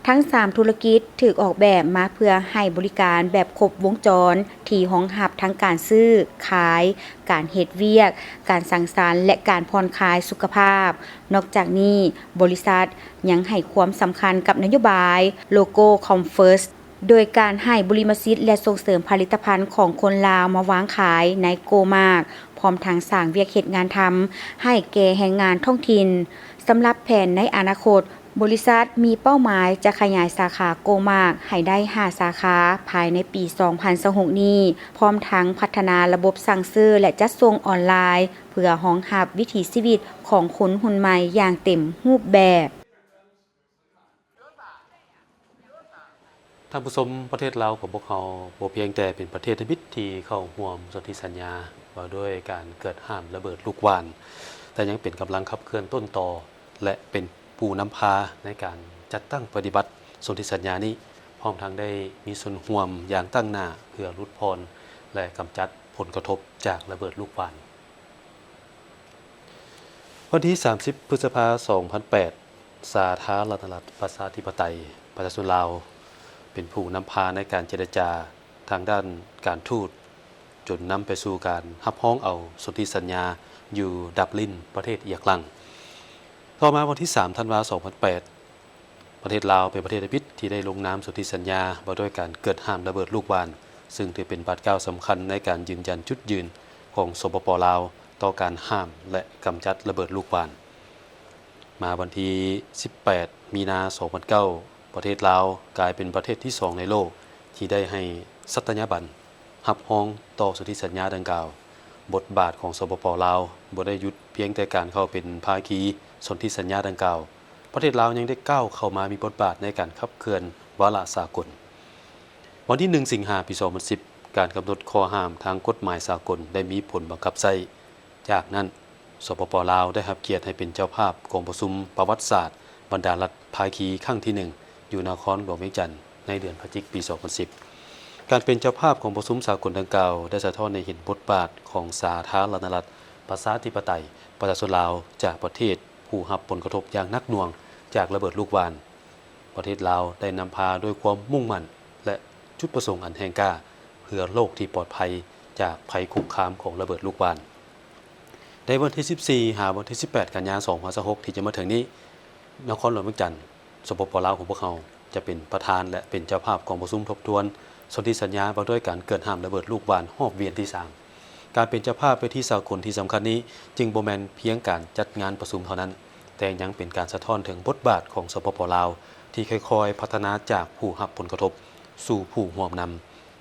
ທັງສາມທຸລະກິດຖືກອອກແບບມາເພື່ອໃຫ້ບໍລິການແບບຄົບວົງຈອນ ທີ່ຮອງຮັບທັງການຊື້, ຂາຍ, ການເຮັດວຽກ, ການສັງສັນ ແລະ ການຜ່ອນຄາຍສຸຂະພາບ. ນອກຈາກນີ້, ບໍລິສັດຍັງໃຫ້ຄວາມສຳຄັນກັບນະໂຍບາຍ Local Come First ໂດຍການໃຫ້ບຸລິມະສິດ ແລະ ສົ່ງເສີມຜະລິດຕະພັນຂອງຄົນລາວມາວາງຂາຍໃນ Go Mark ພ້ອມທັງສ້າງວຽກເຮັດງານທຳໃຫ້ແກ່ແຮງງານທ້ອງຖິ່ນ. ສຳລັບແຜນໃນອະນາຄົດ, ບໍລິສັດມີເປົ້າໝາຍຈະຂະຫຍາຍສາຂາ Go Mark ໃຫ້ໄດ້ຫ້າສາຂາພາຍໃນປີສອງພັນຊາວຫົກນີ້, ພ້ອມທັງພັດທະນາລະບົບສັ່ງຊື້ ແລະ ຈັດສົ່ງອອນລາຍ ເພື່ອຮອງຮັບວິຖີຊີວິດຂອງຄົນຮຸ່ນໃໝ່ຢ່າງເຕັມຮູບແບບ. ທ່ານຜູ້ຊົມ, ປະເທດລາວຂອງພວກເຮົາບໍ່ພຽງແຕ່ເປັນປະເທດທຳອິດທີ່ເຂົ້າຮ່ວມສົນທິສັນຍາວ່າດ້ວຍການເກືອດຫ້າມລະເບີດລູກຫວ່ານ, ແຕ່ຍັງເປັນກຳລັງຂັບເຄື່ອນຕົ້ນຕໍ ແລະ ເປັນຜູ້ນຳພາໃນການຈັດຕັ້ງປະຕິບັດສົນທິສັນຍານີ້, ພ້ອມທັງໄດ້ມີສ່ວນຮ່ວມຢ່າງຕັ້ງໜ້າເພື່ອຫຼຸດຜ່ອນ ແລະ ກຳຈັດຜົນກະທົບຈາກລະເບີດລູກຫວ່ານ. ວັນທີສາມສິບ ພຶດສະພາ ສອງພັນແປດ ສາທາລະນະລັດ ປະຊາທິປະໄຕ ປະຊາຊົນລາວ ເປັນຜູ້ນຳພາໃນການເຈລະຈາທາງດ້ານການທູດ, ຈົນນຳໄປສູ່ການຮັບຮອງເອົາສົນທິສັນຍາຢູ່ດັບລິນ ປະເທດອີຍຣັກ. ຕໍ່ມາວັນທີສາມ ທັນວາ ສອງພັນແປດ ປະເທດລາວເປັນປະເທດທຳອິດທີ່ໄດ້ລົງນາມສົນທິສັນຍາວ່າດ້ວຍການເກີດຫ້າມລະເບີດລູກຫວ່ານ, ຊຶ່ງຖືເປັນບາດກ້າວສຳຄັນໃນການຢືນຢັນຈຸດຢືນຂອງ ສປປ ລາວ ຕໍ່ການຫ້າມ ແລະ ກຳຈັດລະເບີດລູກຫວ່ານ. ມາວັນທີສິບແປດ ມີນາ ສອງພັນເກົ້າ ປະເທດລາວກາຍເປັນປະເທດທີສອງໃນໂລກທີ່ໄດ້ໃຫ້ສັດຕະຍາບັນ ຮັບຮອງຕໍ່ສົນທິສັນຍາດັ່ງກ່າວ. ບົດບາດຂອງ ສປປ ລາວ ບໍ່ໄດ້ຢຸດພຽງແຕ່ການເຂົ້າເປັນພາຄີສົນທິສັນຍາດັ່ງກ່າວ, ປະເທດລາວຍັງໄດ້ກ້າວເຂົ້າມາມີບົດບາດໃນການຂັບເຄື່ອນວາລະສາກົນ. ວັນທີໜຶ່ງ ສິງຫາ ປີສອງພັນສິບ ການກຳນົດຂໍ້ຫ້າມທາງກົດໝາຍສາກົນໄດ້ມີຜົນບັງຄັບໃຊ້. ຈາກນັ້ນ, ສປປ ລາວ ໄດ້ຮັບກຽດໃຫ້ເປັນເຈົ້າພາບກອງປະຊຸມປະຫວັດສາດບັນດາລັດພາຄີຄັ້ງທີໜຶ່ງ ຢູ່ນະຄອນຫຼວງວຽງຈັນ ໃນເດືອນພະຈິກ ປີສອງພັນສິບ. ການເປັນເຈົ້າພາບກອງປະຊຸມສາກົນດັ່ງກ່າວ ໄດ້ສະທ້ອນໃຫ້ເຫັນບົດບາດຂອງສາທາລະນະລັດ ປະຊາທິປະໄຕ ປະຊາຊົນລາວ ຈາກປະເທດຜູ້ຮັບຜົນກະທົບຢ່າງໜັກໜ່ວງຈາກລະເບີດລູກຫວ່ານ. ປະເທດລາວໄດ້ນຳພາດ້ວຍຄວາມມຸ່ງໝັ້ນ ແລະ ຈຸດປະສົງອັນແຮງກ້າ ເພື່ອໂລກທີ່ປອດໄພຈາກໄພຄຸກຄາມຂອງລະເບີດລູກຫວ່ານ. ໃນວັນທີສິບສີ່ ຫາວັນທີສິບແປດ ກັນຍາ ສອງພັນຊາວຫົກ ທີ່ຈະມາເຖິງນີ້, ນະຄອນຫຼວງວຽງຈັນ, ສປປ ລາວ ຂອງພວກເຮົາ ຈະເປັນປະທານ ແລະ ເປັນເຈົ້າພາບກອງປະຊຸມທົບທວນສົນທິສັນຍາວ່າດ້ວຍການເກີດຫ້າມລະເບີດລູກຫວ່ານຮອບວຽນທີສາມ. ການເປັນເຈົ້າພາບເວທີສາກົນທີ່ສຳຄັນນີ້ ຈຶ່ງບໍ່ແມ່ນພຽງການຈັດງານປະຊຸມເທົ່ານັ້ນ, ແຕ່ຍັງເປັນການສະທ້ອນເຖິງບົດບາດຂອງ ສປປ ລາວ ທີ່ຄ່ອຍໆພັດທະນາຈາກຜູ້ຮັບຜົນກະທົບສູ່ຜູ້ຮ່ວມນຳ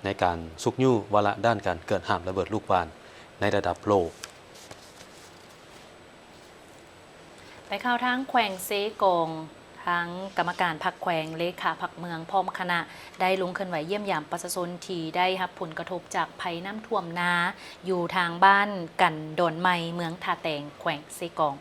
ໃນການຊຸກຍູ້ວາລະດ້ານການເກີດຫ້າມລະເບີດລູກຫວ່ານໃນລະດັບໂລກ. ໄປຂ່າວທາງແຂວງເຊກອງ, ທາງກຳມະການພັກແຂວງ, ເລຂາພັກເມືອງ ພ້ອມຄະນະ ໄດ້ລົງເຄື່ອນໄຫວຢ້ຽມຢາມປະຊາຊົນທີ່ໄດ້ຮັບຜົນກະທົບຈາກໄພນ້ຳຖ້ວມນາ ຢູ່ທາງບ້ານກັນດອນໃໝ່ ເມືອງທ່າແຕງ ແຂວງເຊກອງ.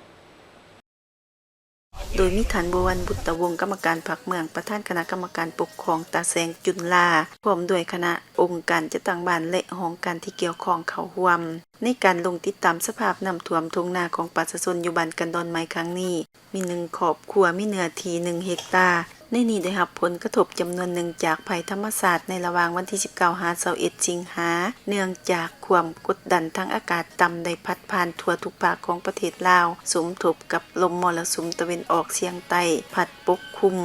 ໂດຍມີທ່ານ ບົວວັນ ບຸດຕະວົງ ກຳມະການພັກເມືອງ, ປະທານຄະນະກຳມະການປົກຄອງຕາແສງຈຸນລາ, ພ້ອມດ້ວຍຄະນະອົງການຈັດຕັ້ງບ້ານ ແລະ ຫ້ອງການທີ່ກ່ຽວຂ້ອງເຂົ້າຮ່ວມ. ໃນການລົງຕິດຕາມສະພາບນ້ຳຖ້ວມທົ່ງນາຂອງປະຊາຊົນຢູ່ບ້ານກັນດອນໃໝ່ຄັ້ງນີ້, ມີໜຶ່ງຄອບຄົວ ມີເນື້ອທີ່ໜຶ່ງເຮັກຕາ. ໃນນີ້ໄດ້ຮັບຜົນກະທົບຈຳນວນໜຶ່ງຈາກໄພທຳມະຊາດໃນລະຫວ່າງວັນທີສິບເກົ້າຫາຊາວເອັດສິງຫາ, ເນື່ອງຈາກຄວາມກົດດັນທາງອາກາດຕ່ຳໄດ້ພັດຜ່ານທົ່ວທຸກພາກຂອງປະເທດລາວ, ສົມທົບກັບລົມມໍລະສຸມຕາເວັນອອກສຽງໃຕ້ພັດປົກຄຸມ,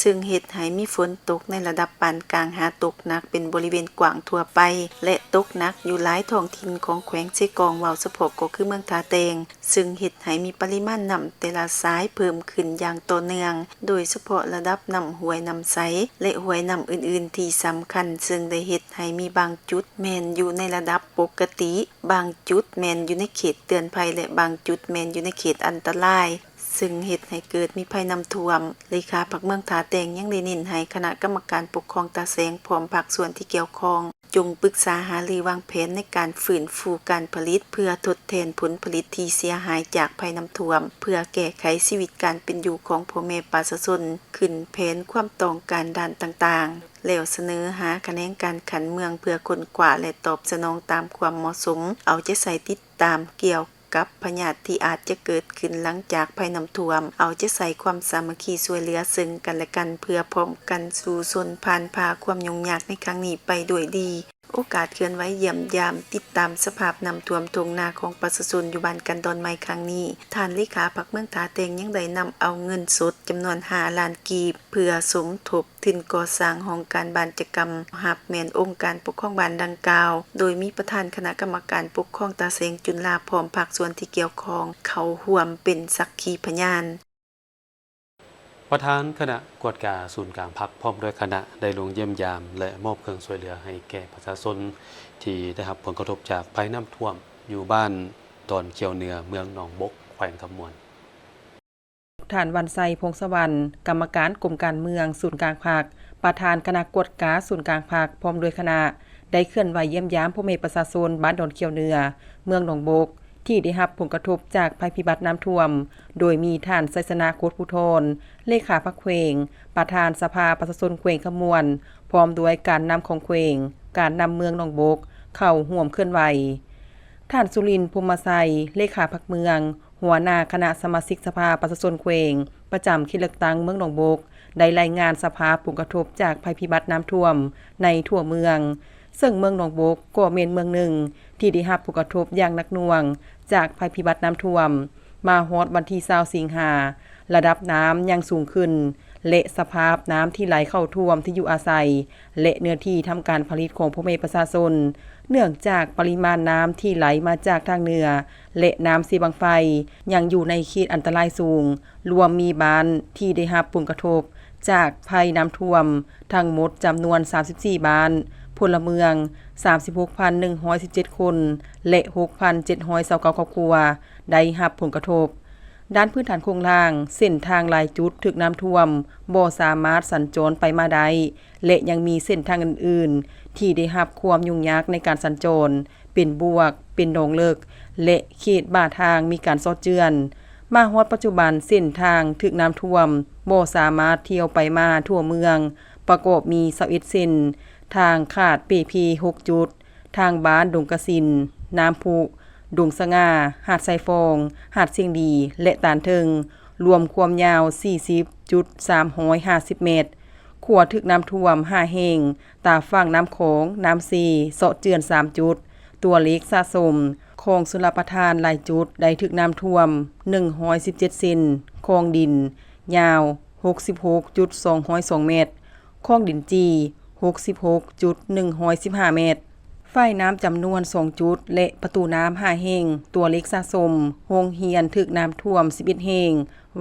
ເຊິ່ງເຮັດໃຫ້ມີຝົນຕົກໃນລະດັບປານກາງຫາຕົກໜັກເປັນບໍລິເວນກວ້າງທົ່ວໄປ ແລະ ຕົກໜັກຢູ່ຫຼາຍທ້ອງຖິ່ນຂອງແຂວງເຊກອງ, ເວົ້າສະເພາະກໍຄືເມືອງທ່າແຕງ, ເຊິ່ງເຮັດໃຫ້ມີປະລິມານນ້ຳແຕ່ລະສາຍເພີ່ມຂຶ້ນຢ່າງຕໍ່ເນື່ອງ, ໂດຍສະເພາະລະດັບນ້ຳຫ້ວຍນ້ຳໃສ ແລະ ຫ້ວຍນ້ຳອື່ນໆທີ່ສຳຄັນ, ເຊິ່ງໄດ້ເຮັດໃຫ້ມີບາງຈຸດແມ່ນຢູ່ໃນລະດັບປົກກະຕິ, ບາງຈຸດແມ່ນຢູ່ໃນເຂດເຕືອນໄພ ແລະ ບາງຈຸດແມ່ນຢູ່ໃນເຂດອັນຕະລາຍ, ເຊິ່ງເຮັດໃຫ້ເກີດມີໄພນ້ຳຖ້ວມ. ເລຂາພັກເມືອງທ່າແຕງຍັງໄດ້ເນັ້ນໃຫ້ຄະນະກຳມະການປົກຄອງຕາແສງ ພ້ອມພາກສ່ວນທີ່ກ່ຽວຂ້ອງ ຈົ່ງປຶກສາຫາລືວາງແຜນໃນການຟື້ນຟູການຜະລິດ ເພື່ອທົດແທນຜົນຜະລິດທີ່ເສຍຫາຍຈາກໄພນ້ຳຖ້ວມ, ເພື່ອແກ້ໄຂຊີວິດການເປັນຢູ່ຂອງພໍ່ແມ່ປະຊາຊົນ, ຂຶ້ນແຜນຄວາມຕ້ອງການດ້ານຕ່າງໆ, ແລ້ວສະເໜີຫາຂະແໜງການຂັ້ນເມືອງເພື່ອຄົ້ນຄວ້າ ແລະ ຕອບສະໜອງຕາມຄວາມເໝາະສົມ, ເອົາໃຈໃສ່ຕິດຕາມກ່ຽວ ກັບພະຍາດທີ່ອາດຈະເກີດຂຶ້ນຫຼັງຈາກໄພນ້ຳຖ້ວມ, ເອົາໃຈໃສ່ຄວາມສາມັກຄີຊ່ວຍເຫຼືອເຊິ່ງກັນແລະກັນ ເພື່ອພ້ອມກັນສູ້ຊົນຜ່ານຜ່າຄວາມຫຍຸ້ງຍາກໃນຄັ້ງນີ້ໄປດ້ວຍດີ. ໂອກາດເຄື່ອນໄຫວຢ້ຽມຢາມຕິດຕາມສະພາບນ້ຳຖ້ວມທົ່ງນາຂອງປະຊາຊົນຢູ່ບ້ານກັນດອນໃໝ່ຄັ້ງນີ້, ທ່ານເລຂາພັກເມືອງທ່າແຕງຍັງໄດ້ນຳເອົາເງິນສົດຈຳນວນຫ້າລ້ານກີບ ເພື່ອສົມທົບ ທຶນກໍ່ສ້າງຫ້ອງການບ້ານຈັດກຳຮັບແມ່ນອົງການປົກຄອງບ້ານດັ່ງກ່າວ, ໂດຍມີປະທານຄະນະກຳມະການປົກຄອງຕາແສງຈຸນລາ ພ້ອມພາກສ່ວນທີ່ກ່ຽວຂ້ອງເຂົ້າຮ່ວມເປັນສັກຂີພະຍານ. ປະທານຄະນະກວດກາສູນກາງພັກ ພ້ອມດ້ວຍຄະນະ ໄດ້ລົງຢ້ຽມຢາມ ແລະ ມອບເຄື່ອງຊ່ວຍເຫຼືອໃຫ້ແກ່ປະຊາຊົນທີ່ໄດ້ຮັບຜົນກະທົບຈາກໄພນ້ຳຖ້ວມ ຢູ່ບ້ານດອນຂຽວເໜືອ ເມືອງໜອງບົກ ແຂວງຄຳມ່ວນ. ທ່ານ ວັນໄຊ ພົງສະຫວັນ ກຳມະການກົມການເມືອງສູນກາງພັກ, ປະທານຄະນະກວດກາສູນກາງພັກ ພ້ອມດ້ວຍຄະນະ ໄດ້ເຄື່ອນໄຫວຢ້ຽມຢາມພໍ່ແມ່ປະຊາຊົນບ້ານດອນຂຽວເໜືອ ເມືອງໜອງບົກ ທີ່ໄດ້ຮັບຜົນກະທົບຈາກໄພພິບັດນ້ຳຖ້ວມ, ໂດຍມີທ່ານ ໄຊຊະນະ ໂຄດພູທອນ ເລຂາພັກແຂວງ, ປະທານສະພາປະຊາຊົນແຂວງຄຳມ່ວນ, ພ້ອມດ້ວຍການນຳຂອງແຂວງ, ການນຳເມືອງໜອງບົກ ເຂົ້າຮ່ວມເຄື່ອນໄຫວ. ທ່ານ ສຸລິນ ພົມມະໄຊ ເລຂາພັກເມືອງ, ຫົວໜ້າຄະນະສະມາຊິກສະພາປະຊາຊົນແຂວງ ປະຈຳເຂດເລືອກຕັ້ງເມືອງໜອງບົກ ໄດ້ລາຍງານສະພາບຜົນກະທົບຈາກໄພພິບັດນ້ຳຖ້ວມໃນທົ່ວເມືອງ, ເຊິ່ງເມືອງໜອງບົກກໍແມ່ນເມືອງໜຶ່ງທີ່ໄດ້ຮັບຜົນກະທົບຢ່າງໜັກໜ່ວງຈາກໄພພິບັດນ້ຳຖ້ວມ. ມາຮອດວັນທີຊາວສິງຫາ, ລະດັບນ້ຳຍັງສູງຂຶ້ນ ແລະ ສະພາບນ້ຳທີ່ໄຫຼເຂົ້າຖ້ວມທີ່ຢູ່ອາໄສ ແລະ ເນື້ອທີ່ທຳການຜະລິດຂອງພໍ່ແມ່ປະຊາຊົນ, ເນື່ອງຈາກປະລິມານນ້ຳທີ່ໄຫຼມາຈາກທາງເໜືອ ແລະ ນ້ຳເຊບັ້ງໄຟ ຍັງຢູ່ໃນເຂດອັນຕະລາຍສູງ, ລວມມີບ້ານທີ່ໄດ້ຮັບຜົນກະທົບຈາກໄພນ້ຳຖ້ວມທັງໝົດຈຳນວນສາມສິບສີ່ບ້ານ, ພົນລະເມືອງສາມສິບຫົກພັນໜຶ່ງຮ້ອຍສິບເຈັດຄົນ ແລະ ຫົກພັນເຈັດຮ້ອຍຊາວເກົ້າຄອບຄົວໄດ້ຮັບຜົນກະທົບ. ດ້ານພື້ນຖານໂຄງລ່າງ, ເສັ້ນທາງຫຼາຍຈຸດຖືກນ້ຳຖ້ວມ, ບໍ່ສາມາດສັນຈອນໄປມາໄດ້ ແລະ ຍັງມີເສັ້ນທາງອື່ນໆ ທີ່ໄດ້ຮັບຄວາມຫຍຸ້ງຍາກໃນການສັນຈອນ, ເປັນບວກ, ເປັນໜອງເລິກ ແລະ ເຂດບ່າທາງມີການຊອດເຈື່ອນ. ມາຮອດປັດຈຸບັນ, ເສັ້ນທາງຖືກນ້ຳຖ້ວມ, ບໍ່ສາມາດທ່ຽວໄປມາທົ່ວເມືອງ, ປະກອບມີຊາວເອັດເສັ້ນ, ທາງຂາດເປ່ເພຫົກຈຸດ, ທາງບ້ານດົງກະສິນ, ນ້ຳພຸ, ດົງສະຫງ່າ, ຫາດຊາຍຟອງ, ຫາດຊຽງດີ ແລະ ຕານເທິງ, ລວມຄວາມຍາວສີ່ສິບຈຸດສາມຮ້ອຍຫ້າສິບແມັດ. ຂົວຖືກນ້ຳຖ້ວມຫ້າແຫ່ງ, ຕາຝັ່ງນ້ຳຂອງ, ນ້ຳເຊ, ເຊາະເຈື່ອນສາມຈຸດ. ຕົວເລກສະສົມຂອງຊົນລະປະທານຫຼາຍຈຸດໄດ້ຖືກນ້ຳຖ້ວມໜຶ່ງຮ້ອຍສິບເຈັດເຊັນ, ຄອງດິນຍາວຫົກສິບຫົກຈຸດສອງຮ້ອຍສອງແມັດ, ຂອງດິນຈີ່ ຫົກສິບຫົກຈຸດໜຶ່ງຮ້ອຍສິບຫ້າແມັດ, ຝາຍນ້ຳຈຳນວນສອງຈຸດ ແລະ ປະຕູນ້ຳຫ້າແຫ່ງ. ຕົວເລກສະສົມ, ໂຮງຮຽນຖືກນ້ຳຖ້ວມສິບເອັດແຫ່ງ,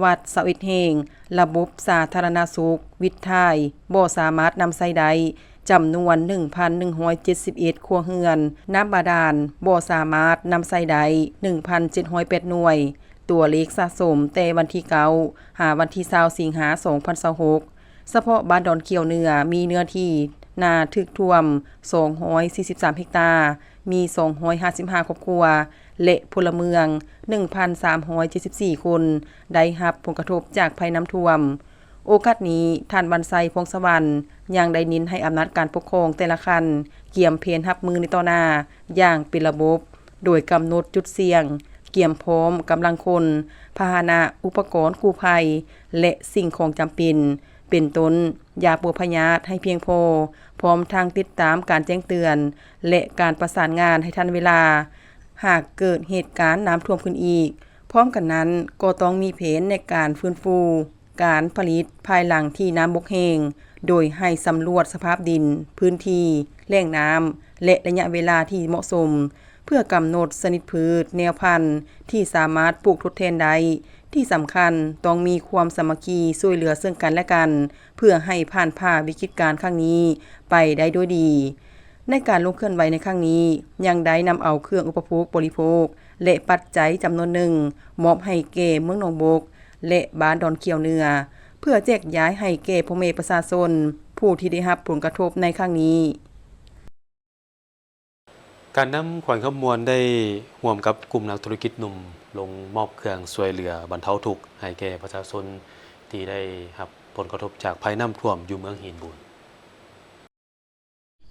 ວັດຊາວເອັດແຫ່ງ, ລະບົບສາທາລະນະສຸກ, ວິດຖ່າຍ ບໍ່ສາມາດນຳໃຊ້ໄດ້ ຈຳນວນໜຶ່ງພັນໜຶ່ງຮ້ອຍເຈັດສິບເອັດຄົວເຮືອນ, ນ້ຳບາດານ ບໍ່ສາມາດນຳໃຊ້ໄດ້ໜຶ່ງພັນເຈັດຮ້ອຍແປດໜ່ວຍ. ຕົວເລກສະສົມແຕ່ວັນທີເກົ້າ ຫາວັນທີຊາວ ສິງຫາ ສອງພັນຊາວຫົກ, ສະເພາະບ້ານດອນຂຽວເໜືອ ມີເນື້ອທີ່ນາຖືກຖ້ວມສອງຮ້ອຍສີ່ສິບສາມເຮັກຕາ, ມີສອງຮ້ອຍຫ້າສິບຫ້າຄອບຄົວ ແລະ ພົນລະເມືອງໜຶ່ງພັນສາມຮ້ອຍເຈັດສິບສີ່ຄົນ ໄດ້ຮັບຜົນກະທົບຈາກໄພນ້ຳຖ້ວມ. ໂອກາດນີ້, ທ່ານ ວັນໄຊ ພອງສະຫວັນ ຍັງໄດ້ເນັ້ນໃຫ້ອຳນາດການປົກຄອງແຕ່ລະຂັ້ນ ກຽມແຜນຮັບມືໃນຕໍ່ໜ້າຢ່າງເປັນລະບົບ, ໂດຍກຳນົດຈຸດສ່ຽງ, ກຽມພ້ອມກຳລັງຄົນ, ພາຫະນະ, ອຸປະກອນກູ້ໄພ ແລະ ສິ່ງຂອງຈຳເປັນ ເປັນຕົ້ນ ຢາປົວພະຍາດໃຫ້ພຽງພໍ, ພ້ອມທັງຕິດຕາມການແຈ້ງເຕືອນ ແລະ ການປະສານງານໃຫ້ທັນເວລາ ຫາກເກີດເຫດການນ້ຳຖ້ວມຂຶ້ນອີກ. ພ້ອມກັນນັ້ນ, ກໍຕ້ອງມີແຜນໃນການຟື້ນຟູການຜະລິດພາຍຫຼັງທີ່ນ້ຳບົກແຫ້ງ, ໂດຍໃຫ້ສຳຫຼວດສະພາບດິນ, ພື້ນທີ່, ແຫຼ່ງນ້ຳ ແລະ ໄລຍະເວລາທີ່ເໝາະສົມ ເພື່ອກຳນົດຊະນິດພືດ, ແນວພັນທີ່ສາມາດປູກທົດແທນໄດ້. ທີ່ສຳຄັນ, ຕ້ອງມີຄວາມສາມັກຄີຊ່ວຍເຫຼືອເຊິ່ງກັນ ແລະ ກັນ ເພື່ອໃຫ້ຜ່ານຜ່າວິກິດການຄັ້ງນີ້ໄປໄດ້ດ້ວຍດີ. ໃນການລົງເຄື່ອນໄຫວໃນຄັ້ງນີ້, ຍັງໄດ້ນຳເອົາເຄື່ອງອຸປະໂພກບໍລິໂພກ ແລະ ປັດໄຈຈຳນວນໜຶ່ງ ມອບໃຫ້ແກ່ເມືອງໜອງບົກ ແລະ ບ້ານດອນຂຽວເໜືອ ເພື່ອແຈກຢາຍໃຫ້ແກ່ພໍ່ແມ່ປະຊາຊົນຜູ້ທີ່ໄດ້ຮັບຜົນກະທົບໃນຄັ້ງນີ້. ການນຳແຂວງຄຳມ່ວນໄດ້ຮ່ວມກັບກຸ່ມນັກທຸລະກິດໜຸ່ມ ລົງມອບເຄື່ອງຊ່ວຍເຫຼືອບັນເທົາທຸກໃຫ້ແກ່ປະຊາຊົນທີ່ໄດ້ຮັບຜົນກະທົບຈາກໄພນ້ຳຖ້ວມຢູ່ເມືອງຫີນບູນ.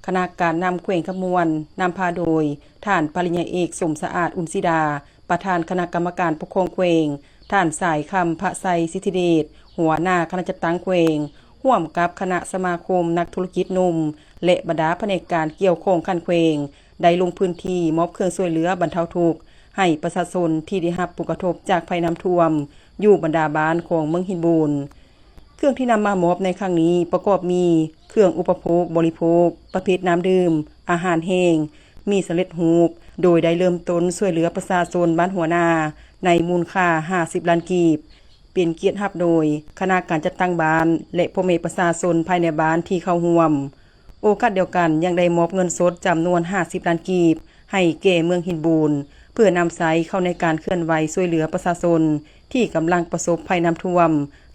ຄະນະການນຳແຂວງຄຳມ່ວນ ນຳພາໂດຍ ທ່ານ ປະລິນຍາເອກ ສົມສະອາດ ອຸ່ນສີດາ ປະທານຄະນະກຳມະການປົກຄອງແຂວງ, ທ່ານ ສາຍຄຳ ພະໄຊ ສິດທິເດດ ຫົວໜ້າຄະນະຈັດຕັ້ງແຂວງ, ຮ່ວມກັບຄະນະສະມາຄົມນັກທຸລະກິດໜຸ່ມ ແລະ ບັນດາພະແນກການກ່ຽວຂ້ອງຂັ້ນແຂວງ ໄດ້ລົງພື້ນທີ່ມອບເຄື່ອງຊ່ວຍເຫຼືອບັນເທົາທຸກໃຫ້ປະຊາຊົນທີ່ໄດ້ຮັບຜົນກະທົບຈາກໄພນ້ຳຖ້ວມ ຢູ່ບັນດາບ້ານຂອງເມືອງຫີນບູນ. ເຄື່ອງທີ່ນຳມາມອບໃນຄັ້ງນີ້ປະກອບມີ ເຄື່ອງອຸປະໂພກບໍລິໂພກ ປະເພດນ້ຳດື່ມ, ອາຫານແຫ້ງ, ໝີ່ສຳເລັດຮູບ, ໂດຍໄດ້ເລີ່ມຕົ້ນຊ່ວຍເຫຼືອປະຊາຊົນບ້ານຫົວນາ ໃນມູນຄ່າຫ້າສິບລ້ານກີບ, ເປັນກຽດຮັບໂດຍຄະນະການຈັດຕັ້ງບ້ານ ແລະ ພໍ່ແມ່ປະຊາຊົນພາຍໃນບ້ານທີ່ເຂົ້າຮ່ວມ. ໂອກາດດຽວກັນຍັງໄດ້ມອບເງິນສົດຈຳນວນຫ້າສິບລ້ານກີບໃຫ້ແກ່ເມືອງຫີນບູນ ເພື່ອນຳໃຊ້ເຂົ້າໃນການເຄື່ອນໄຫວຊ່ວຍເຫຼືອປະຊາຊົນ ທີ່ກຳລັງປະສົບໄພນ້ຳຖ້ວມ,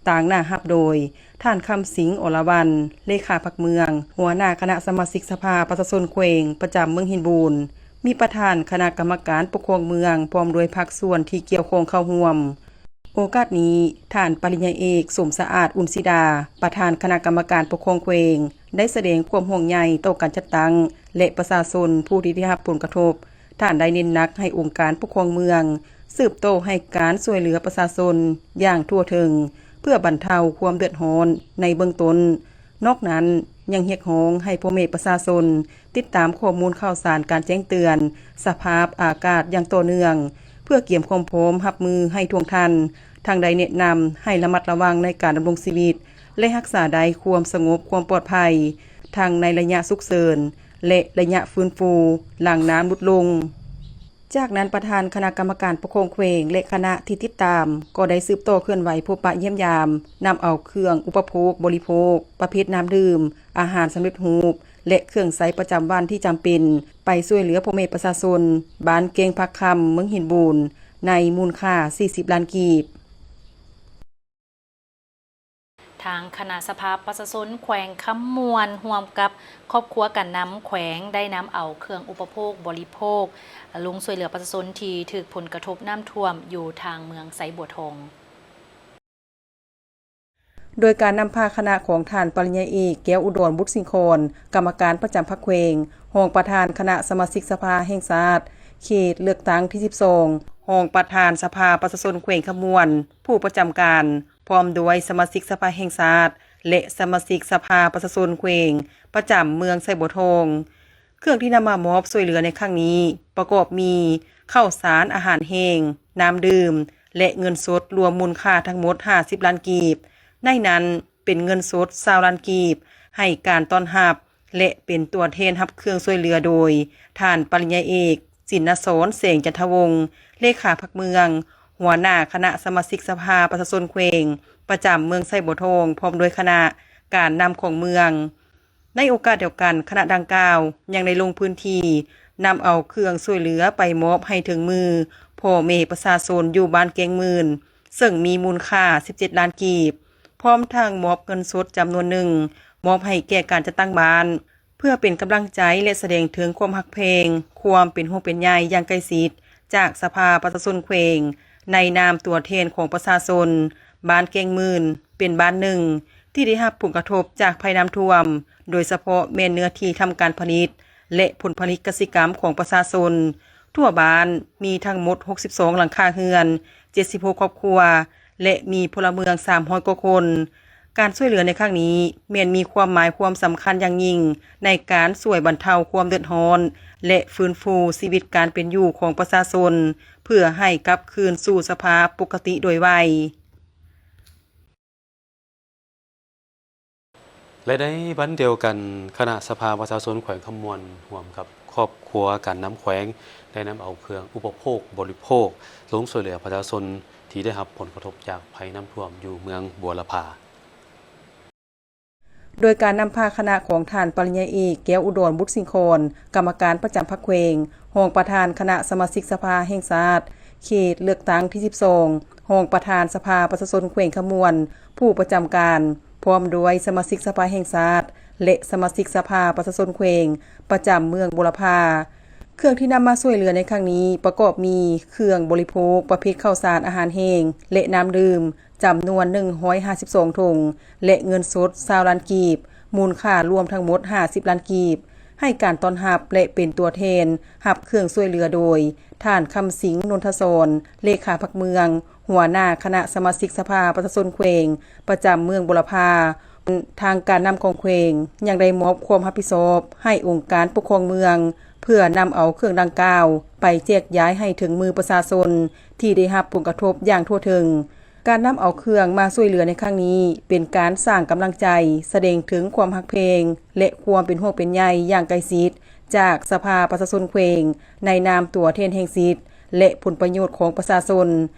ຕາງໜ້າຮັບໂດຍ ທ່ານ ຄຳສິງ ອລະວັນ ເລຂາພັກເມືອງ, ຫົວໜ້າຄະນະສະມາຊິກສະພາປະຊາຊົນແຂວງປະຈຳເມືອງຫີນບູນ, ມີປະທານຄະນະກຳມະການປົກຄອງເມືອງ ພ້ອມດ້ວຍພາກສ່ວນທີ່ກ່ຽວຂ້ອງເຂົ້າຮ່ວມ. ໂອກາດນີ້, ທ່ານ ປະລິນຍາເອກ ສົມສະອາດ ອຸ່ນສີດາ ປະທານຄະນະກຳມະການປົກຄອງແຂວງ ໄດ້ສະແດງຄວາມຫ່ວງໃຍຕໍ່ການຈັດຕັ້ງ ແລະ ປະຊາຊົນຜູ້ທີ່ໄດ້ຮັບຜົນກະທົບ. ທ່ານໄດ້ເນັ້ນໜັກໃຫ້ອົງການປົກຄອງເມືອງ ສືບຕໍ່ໃຫ້ການຊ່ວຍເຫຼືອປະຊາຊົນຢ່າງທົ່ວເຖິງ ເພື່ອບັນເທົາຄວາມເດືອດຮ້ອນໃນເບື້ອງຕົ້ນ. ນອກນັ້ນ, ຍັງຮຽກຮ້ອງໃຫ້ພໍ່ແມ່ປະຊາຊົນຕິດຕາມຂໍ້ມູນຂ່າວສານການແຈ້ງເຕືອນສະພາບອາກາດຢ່າງຕໍ່ເນື່ອງ ເພື່ອກຽມຄວາມພ້ອມຮັບມືໃຫ້ທ່ວງທັນ, ທັງໄດ້ແນະນຳໃຫ້ລະມັດລະວັງໃນການດຳລົງຊີວິດ ແລະ ຮັກສາໄດ້ຄວາມສະຫງົບຄວາມປອດໄພ ທັງໃນໄລຍະສຸກເສີນ ແລະ ໄລຍະຟື້ນຟູຫຼັງນ້ຳຫຼຸດລົງ. ຈາກນັ້ນ, ປະທານຄະນະກຳມະການປົກຄອງແຂວງ ແລະ ຄະນະທີ່ຕິດຕາມ ກໍໄດ້ສືບຕໍ່ເຄື່ອນໄຫວພົບປະຢ້ຽມຢາມ, ນຳເອົາເຄື່ອງອຸປະໂພກບໍລິໂພກປະເພດນ້ຳດື່ມ, ອາຫານສຳເລັດຮູບ ແລະ ເຄື່ອງໃຊ້ປະຈຳວັນທີ່ຈຳເປັນ ໄປຊ່ວຍເຫຼືອພໍ່ແມ່ປະຊາຊົນບ້ານແກ້ງຜັກຄຳ ເມືອງຫີນບູນ ໃນມູນຄ່າສີ່ສິບລ້ານກີບ. ທາງຄະນະສະພາປະຊາຊົນແຂວງຄຳມ່ວນ ຮ່ວມກັບຄອບຄົວການນຳແຂວງ ໄດ້ນຳເອົາເຄື່ອງອຸປະໂພກບໍລິໂພກ ລົງຊ່ວຍເຫຼືອປະຊາຊົນທີ່ຖືກຜົນກະທົບນ້ຳຖ້ວມຢູ່ທາງເມືອງໄຊບົວທອງ. ໂດຍການນຳພາຄະນະຂອງທ່ານ ປະລິນຍາເອກ ແກ້ວອຸດອນ ບຸດສິງຄອນ ກຳມະການປະຈຳພັກແຂວງ, ຮອງປະທານຄະນະສະມາຊິກສະພາແຫ່ງຊາດ ເຂດເລືອກຕັ້ງທີສິບສອງ, ຮອງປະທານສະພາປະຊາຊົນແຂວງຄຳມ່ວນ ຜູ້ປະຈຳການ, ພ້ອມດ້ວຍສະມາຊິກສະພາແຫ່ງຊາດ ແລະ ສະມາຊິກສະພາປະຊາຊົນແຂວງ ປະຈຳເມືອງໄຊບົວທອງ. ເຄື່ອງທີ່ນຳມາມອບຊ່ວຍເຫຼືອໃນຄັ້ງນີ້ ປະກອບມີ ເຂົ້າສານ, ອາຫານແຫ້ງ, ນ້ຳດື່ມ ແລະ ເງິນສົດ ລວມມູນຄ່າທັງໝົດຫ້າສິບລ້ານກີບ, ໃນນັ້ນເປັນເງິນສົດຊາວລ້ານກີບ, ໃຫ້ການຕ້ອນຮັບ ແລະ ເປັນຕົວແທນຮັບເຄື່ອງຊ່ວຍເຫຼືອໂດຍ ທ່ານປະລິນຍາເອກ ຈິນນະສອນ ແສງຈັນທະວົງ ເລຂາພັກເມືອງ, ຫົວໜ້າຄະນະສະມາຊິກສະພາປະຊາຊົນແຂວງ ປະຈຳເມືອງໄຊບົວທອງ ພ້ອມດ້ວຍຄະນະການນຳຂອງເມືອງ. ໃນໂອກາດດຽວກັນ, ຄະນະດັ່ງກ່າວຍັງໄດ້ລົງພື້ນທີ່ນຳເອົາເຄື່ອງຊ່ວຍເຫຼືອໄປມອບໃຫ້ເຖິງມືພໍ່ແມ່ປະຊາຊົນຢູ່ບ້ານແກ້ງໝື່ນ ເຊິ່ງມີມູນຄ່າສິບເຈັດລ້ານກີບ, ພ້ອມທັງມອບເງິນສົດຈຳນວນໜຶ່ງ ມອບໃຫ້ແກ່ການຈັດຕັ້ງບ້ານ ເພື່ອເປັນກຳລັງໃຈ ແລະ ສະແດງເຖິງຄວາມຮັກແພງ, ຄວາມເປັນຫ່ວງເປັນໃຍຢ່າງໃກ້ຊິດ ຈາກສະພາປະຊາຊົນແຂວງ ໃນນາມຕົວແທນຂອງປະຊາຊົນ. ບ້ານແກ້ງໝື່ນ ເປັນບ້ານໜຶ່ງທີ່ໄດ້ຮັບຜົນກະທົບຈາກໄພນ້ຳຖ້ວມ, ໂດຍສະເພາະແມ່ນເນື້ອທີ່ທຳການຜະລິດ ແລະ ຜົນຜະລິດກະສິກຳຂອງປະຊາຊົນທົ່ວບ້ານ ມີທັງໝົດຫົກສິບສອງຫຼັງຄາເຮືອນ, ເຈັດສິບຫົກຄອບຄົວ ແລະ ມີພົນລະເມືອງສາມຮ້ອຍກວ່າຄົນ. ການຊ່ວຍເຫຼືອໃນຄັ້ງນີ້ແມ່ນມີຄວາມໝາຍຄວາມສຳຄັນຢ່າງຍິ່ງ ໃນການຊ່ວຍບັນເທົາຄວາມເດືອດຮ້ອນ ແລະ ຟື້ນຟູຊີວິດການເປັນຢູ່ຂອງປະຊາຊົນ ເພື່ອໃຫ້ກັບຄືນສູ່ສະພາບປົກກະຕິໂດຍໄວ. ແລະ ໃນວັນດຽວກັນ, ຄະນະສະພາປະຊາຊົນແຂວງຄຳມ່ວນ ຮ່ວມກັບຄອບຄົວການນຳແຂວງ ໄດ້ນຳເອົາເຄື່ອງອຸປະໂພກບໍລິໂພກລົງຊ່ວຍເຫຼືອປະຊາຊົນທີ່ໄດ້ຮັບຜົນກະທົບຈາກໄພນ້ຳຖ້ວມຢູ່ເມືອງບົວລະພາ. ໂດຍການນຳພາຄະນະຂອງທ່ານປະລິນຍາເອກ ແກ້ວອຸດອນ ບຸດສິງຄອນ ກຳມະການປະຈຳພັກແຂວງ, ຮອງປະທານຄະນະສະມາຊິກສະພາແຫ່ງຊາດ ເຂດເລືອກຕັ້ງທີສິບສອງ, ຮອງປະທານສະພາປະຊາຊົນແຂວງຄຳມ່ວນ ຜູ້ປະຈຳການ, ພ້ອມດ້ວຍສະມາຊິກສະພາແຫ່ງຊາດ ແລະ ສະມາຊິກສະພາປະຊາຊົນແຂວງ ປະຈຳເມືອງບົວລະພາ. ເຄື່ອງທີ່ນຳມາຊ່ວຍເຫຼືອໃນຄັ້ງນີ້ ປະກອບມີເຄື່ອງບໍລິໂພກປະເພດເຂົ້າສານອາຫານແຫ້ງ ແລະ ນ້ຳດື່ມ ຈຳນວນໜຶ່ງຮ້ອຍຫ້າສິບສອງຖົງ ແລະ ເງິນສົດຊາວລ້ານກີບ ມູນຄ່າລວມທັງໝົດຫ້າສິບລ້ານກີບ, ໃຫ້ການຕ້ອນຮັບ ແລະ ເປັນຕົວແທນຮັບເຄື່ອງຊ່ວຍເຫຼືອໂດຍ ທ່ານ ຄຳສິງ ນົນທະສອນ ເລຂາພັກເມືອງ, ຫົວໜ້າຄະນະສະມາຊິກສະພາປະຊາຊົນແຂວງ ປະຈຳເມືອງບົວລະພາ. ທາງການນຳຂອງແຂວງຍັງໄດ້ມອບຄວາມຮັບຜິດຊອບໃຫ້ອົງການປົກຄອງເມືອງ ເພື່ອນຳເອົາເຄື່ອງດັ່ງກ່າວໄປແຈກຢາຍໃຫ້ເຖິງມືປະຊາຊົນທີ່ໄດ້ຮັບຜົນກະທົບຢ່າງທົ່ວເຖິງ. ການນຳເອົາເຄື່ອງມາຊ່ວຍເຫຼືອໃນຄັ້ງນີ້ ເປັນການສ້າງກຳລັງໃຈ, ສະແດງເຖິງຄວາມຮັກແພງ ແລະ ຄວາມເປັນຫ່ວງເປັນໃຍຢ່າງໃກ້ຊິດ ຈາກສະພາປະຊາຊົນແຂວງ ໃນນາມຕົວແທນແຫ່ງສິດ ແລະ ຜົນປະໂຫຍດຂອງປະຊາຊົນ,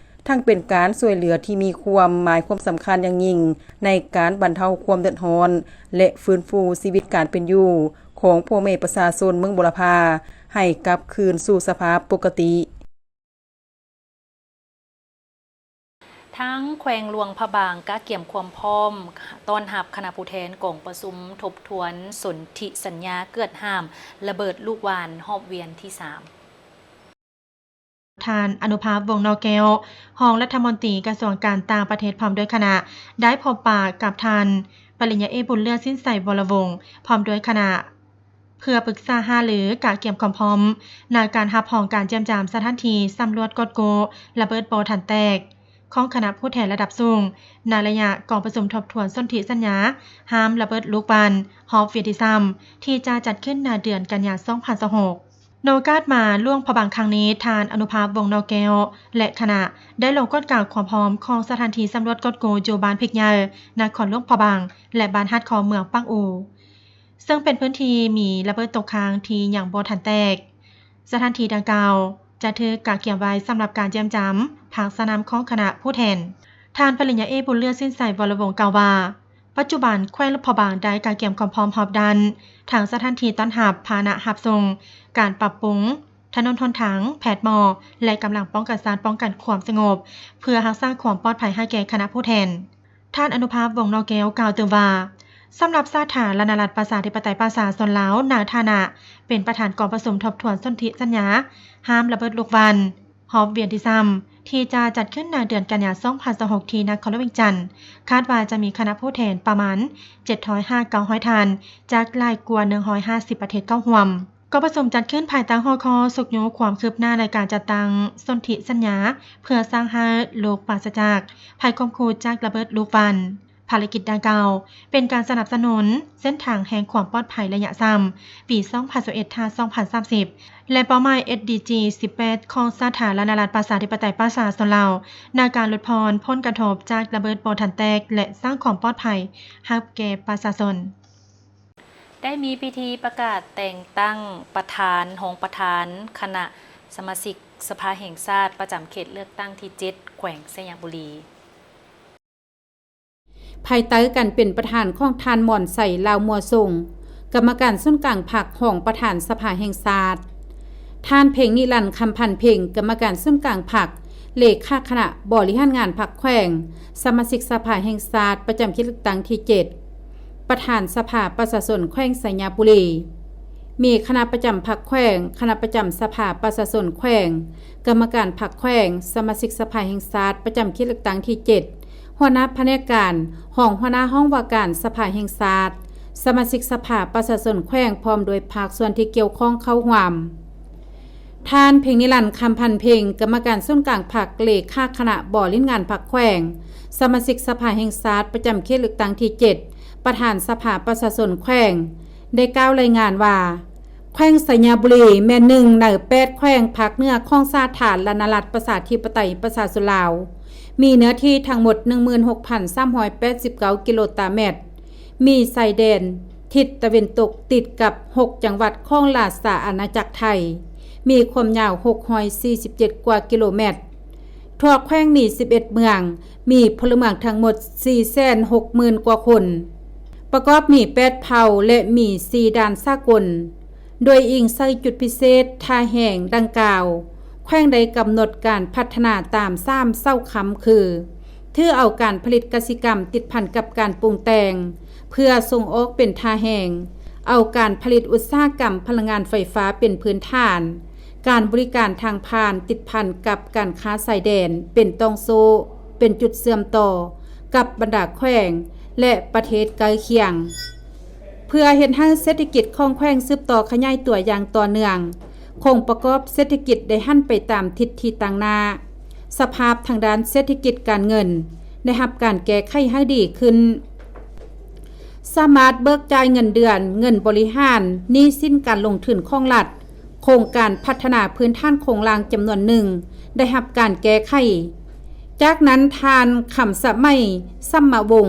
ທັງເປັນການຊ່ວຍເຫຼືອທີ່ມີຄວາມໝາຍຄວາມສຳຄັນຢ່າງຍິ່ງ ໃນການບັນເທົາຄວາມເດືອດຮ້ອນ ແລະ ຟື້ນຟູຊີວິດການເປັນຢູ່ຂອງພໍ່ແມ່ປະຊາຊົນເມືອງບົວລະພາ ໃຫ້ກັບຄືນສູ່ສະພາບປົກກະຕິ. ທາງແຂວງຫຼວງພະບາງກະກຽມຄວາມພ້ອມຕ້ອນຮັບຄະນະຜູ້ແທນກອງປະຊຸມທົບທວນສົນທິສັນຍາເກືອດຫ້າມລະເບີດລູກຫວ່ານຮອບວຽນທີສາມ. ທ່ານ ອະນຸພາບ ວົງນອກແກ້ວ ຮອງລັດຖະມົນຕີກະຊວງການຕ່າງປະເທດ ພ້ອມດ້ວຍຄະນະ ໄດ້ພົບປະກັບທ່ານ ປະລິນຍາເອກ ບຸນເລືອດ ສິນໄຊ ວໍລະວົງ ພ້ອມດ້ວຍຄະນະ ເພື່ອປຶກສາຫາລືກະກຽມຄວາມພ້ອມໃນການຮັບຮອງການຢ້ຽມຢາມສະຖານທີ່ສຳຫຼວດກອດກູ້ລະເບີດບໍ່ທັນແຕກ ຂອງຄະນະຜູ້ແທນລະດັບສູງ ໃນໄລຍະກອງປະຊຸມທົບທວນສົນທິສັນຍາຫ້າມລະເບີດລູກຫວ່ານຮອບວຽນທີສາມ ທີ່ຈະຈັດຂຶ້ນໃນເດືອນກັນຍາ ສອງພັນຊາວຫົກ. ໃນໂອກາດມາຫຼວງພະບາງຄັ້ງນີ້, ທ່ານ ອະນຸພາບ ວົງນອກແກ້ວ ແລະ ຄະນະ ໄດ້ລົງກວດກາຄວາມພ້ອມຂອງສະຖານທີ່ສຳຫຼວດກອດກູ້ຢູ່ບ້ານພິກໃຫຍ່ ນະຄອນຫຼວງພະບາງ ແລະ ບ້ານຫາດຄໍ ເມືອງປາກອູ ເຊິ່ງເປັນພື້ນທີ່ມີລະເບີດຕົກຄ້າງທີ່ຍັງບໍ່ທັນແຕກ. ສະຖານທີ່ດັ່ງກ່າວຈະຖືກກະກຽມໄວ້ສຳລັບການຢ້ຽມຢາມພັກສະນຳຂອງຄະນະຜູ້ແທນ. ທ່ານປະລິນຍາເອກ ບຸນເລືອດ ສິນໄຊ ວໍລະວົງ ກ່າວວ່າ, ປັດຈຸບັນແຂວງຫຼວງພະບາງໄດ້ກະກຽມຄວາມພ້ອມຮອບດ້ານ, ທັງສະຖານທີ່ຕ້ອນຮັບ, ພາຫະນະຮັບສົ່ງ, ການປັບປຸງຖະໜົນຫົນທາງ, ແພດໝໍ ແລະ ກຳລັງປ້ອງກັນຊາດ ປ້ອງກັນຄວາມສະຫງົບ ເພື່ອຮັກສາຄວາມປອດໄພໃຫ້ແກ່ຄະນະຜູ້ແທນ. ທ່ານ ອະນຸພາບ ວົງນອກແກ້ວ ກ່າວຕື່ມວ່າ, ສຳລັບສາທາລະນະລັດ ປະຊາທິປະໄຕ ປະຊາຊົນລາວ ໃນຖານະເປັນປະທານກອງປະຊຸມທົບທວນສົນທິສັນຍາຫ້າມລະເບີດລູກຫວ່ານຮອບວຽນທີສາມ ທີ່ຈະຈັດຂຶ້ນໃນເດືອນກັນຍາ ສອງພັນຊາວຫົກ ທີ່ນະຄອນຫຼວງວຽງຈັນ, ຄາດວ່າຈະມີຄະນະຜູ້ແທນປະມານເຈັດຮ້ອຍຫາເກົ້າຮ້ອຍທ່ານ ຈາກຫຼາຍກວ່າໜຶ່ງຮ້ອຍຫ້າສິບປະເທດເຂົ້າຮ່ວມ. ກອງປະຊຸມຈັດຂຶ້ນພາຍໃຕ້ຫົວຂໍ້ຊຸກຍູ້ຄວາມຄືບໜ້າໃນການຈັດຕັ້ງສົນທິສັນຍາ ເພື່ອສ້າງໃຫ້ໂລກປາສະຈາກໄພຂົ່ມຂູ່ຈາກລະເບີດລູກຫວ່ານ. ພາລະກິດດັ່ງກ່າວເປັນການສະໜັບສະໜູນເສັ້ນທາງແຫ່ງຄວາມປອດໄພໄລຍະສາມ ປີສອງພັນຊາວເອັດ ຫາ ສອງພັນສາມສິບ ແລະ ເປົ້າໝາຍ ເອສດີຈີ ສິບແປດ ຂອງສາທາລະນະລັດ ປະຊາທິປະໄຕ ປະຊາຊົນລາວ ໃນການຫຼຸດຜ່ອນຜົນກະທົບຈາກລະເບີດບໍ່ທັນແຕກ ແລະ ສ້າງຄວາມປອດໄພໃຫ້ແກ່ປະຊາຊົນ. ໄດ້ມີພິທີປະກາດແຕ່ງຕັ້ງປະທານ, ຮອງປະທານ, ຄະນະສະມາຊິກສະພາແຫ່ງຊາດປະຈຳເຂດເລືອກຕັ້ງທີເຈັດ ແຂວງໄຊຍະບູລີ. ພາຍໃຕ້ການເປັນປະທານຂອງທ່ານ ມອນໄຊ ລາວມົວຊົງ ກຳມະການສູນກາງພັກ, ຮອງປະທານສະພາແຫ່ງຊາດ, ທ່ານ ເພັງນິລັນ ຄຳພັນເພັງ ກຳມະການສູນກາງພັກ, ເລຂາຄະນະບໍລິຫານງານພັກແຂວງ, ສະມາຊິກສະພາແຫ່ງຊາດປະຈຳເຂດເລືອກຕັ້ງທີເຈັດ, ປະທານສະພາປະຊາຊົນແຂວງໄຊຍະບູລີ, ມີຄະນະປະຈຳພັກແຂວງ, ຄະນະປະຈຳສະພາປະຊາຊົນແຂວງ, ກຳມະການພັກແຂວງ, ສະມາຊິກສະພາແຫ່ງຊາດປະຈຳເຂດເລືອກຕັ້ງທີເຈັດ, ຫົວໜ້າພະແນກການ, ຮອງຫົວໜ້າຫ້ອງວ່າການສະພາແຫ່ງຊາດ, ສະມາຊິກສະພາປະຊາຊົນແຂວງ ພ້ອມດ້ວຍພາກສ່ວນທີ່ກ່ຽວຂ້ອງເຂົ້າຮ່ວມ. ທ່ານ ເພັງນິລັນ ຄຳພັນເພັງ ກຳມະການສູນກາງພັກ, ເລຂາຄະນະບໍລິຫານງານພັກແຂວງ, ສະມາຊິກສະພາແຫ່ງຊາດປະຈຳເຂດເລືອກຕັ້ງທີເຈັດ, ປະທານສະພາປະຊາຊົນແຂວງ ໄດ້ກ່າວລາຍງານວ່າ ແຂວງໄຊຍະບູລີແມ່ນໜຶ່ງໃນແປດແຂວງພາກເໜືອຂອງສາທາລະນະລັດປະຊາທິປະໄຕປະຊາຊົນລາວ, ມີເນື້ອທີ່ທັງໝົດໜຶ່ງໝື່ນຫົກພັນສາມຮ້ອຍແປດສິບເກົ້າກິໂລຕາແມັດ, ມີຊາຍແດນທິດຕາເວັນຕົກຕິດກັບຫົກຈັງຫວັດຂອງລາຊະອານາຈັກໄທ, ມີຄວາມຍາວຫົກຮ້ອຍສີ່ສິບເຈັດກວ່າກິໂລແມັດ. ທົ່ວແຂວງມີສິບເອັດເມືອງ, ມີພົນລະເມືອງທັງໝົດສີ່ແສນຫົກໝື່ນກວ່າຄົນ, ປະກອບມີແປດເຜົ່າ ແລະ ມີສີ່ດ່ານສາກົນ. ໂດຍອີງໃສ່ຈຸດພິເສດທ່າແຮງດັ່ງກ່າວ, ແຂວງໄດ້ກຳນົດການພັດທະນາຕາມສາມເສົາຄ້ຳຄື ຖືເອົາການຜະລິດກະສິກຳຕິດພັນກັບການປຸງແຕ່ງເພື່ອສົ່ງອອກເປັນທ່າແຮງ, ເອົາການຜະລິດອຸດສາຫະກຳພະລັງງານໄຟຟ້າເປັນພື້ນຖານ, ການບໍລິການທາງຜ່ານຕິດພັນກັບການຄ້າຊາຍແດນເປັນຕ່ອງໂສ້, ເປັນຈຸດເຊື່ອມຕໍ່ກັບບັນດາແຂວງ ແລະ ປະເທດໃກ້ຄຽງ, ເພື່ອເຮັດໃຫ້ເສດຖະກິດຂອງແຂວງສືບຕໍ່ຂະຫຍາຍຕົວຢ່າງຕໍ່ເນື່ອງ, ໂຄງປະກອບເສດຖະກິດໄດ້ຫັນໄປຕາມທິດທີ່ຕັ້ງໜ້າ, ສະພາບທາງດ້ານເສດຖະກິດການເງິນໄດ້ຮັບການແກ້ໄຂໃຫ້ດີຂຶ້ນ, ສາມາດເບີກຈ່າຍເງິນເດືອນ, ເງິນບໍລິຫານ, ໜີ້ສິນການລົງທຶນຂອງລັດ, ໂຄງການພັດທະນາພື້ນຖານໂຄງລ່າງຈຳນວນໜຶ່ງໄດ້ຮັບການແກ້ໄຂ. ຈາກນັ້ນ, ທ່ານ ຄຳສະໄໝ ສຳມະວົງ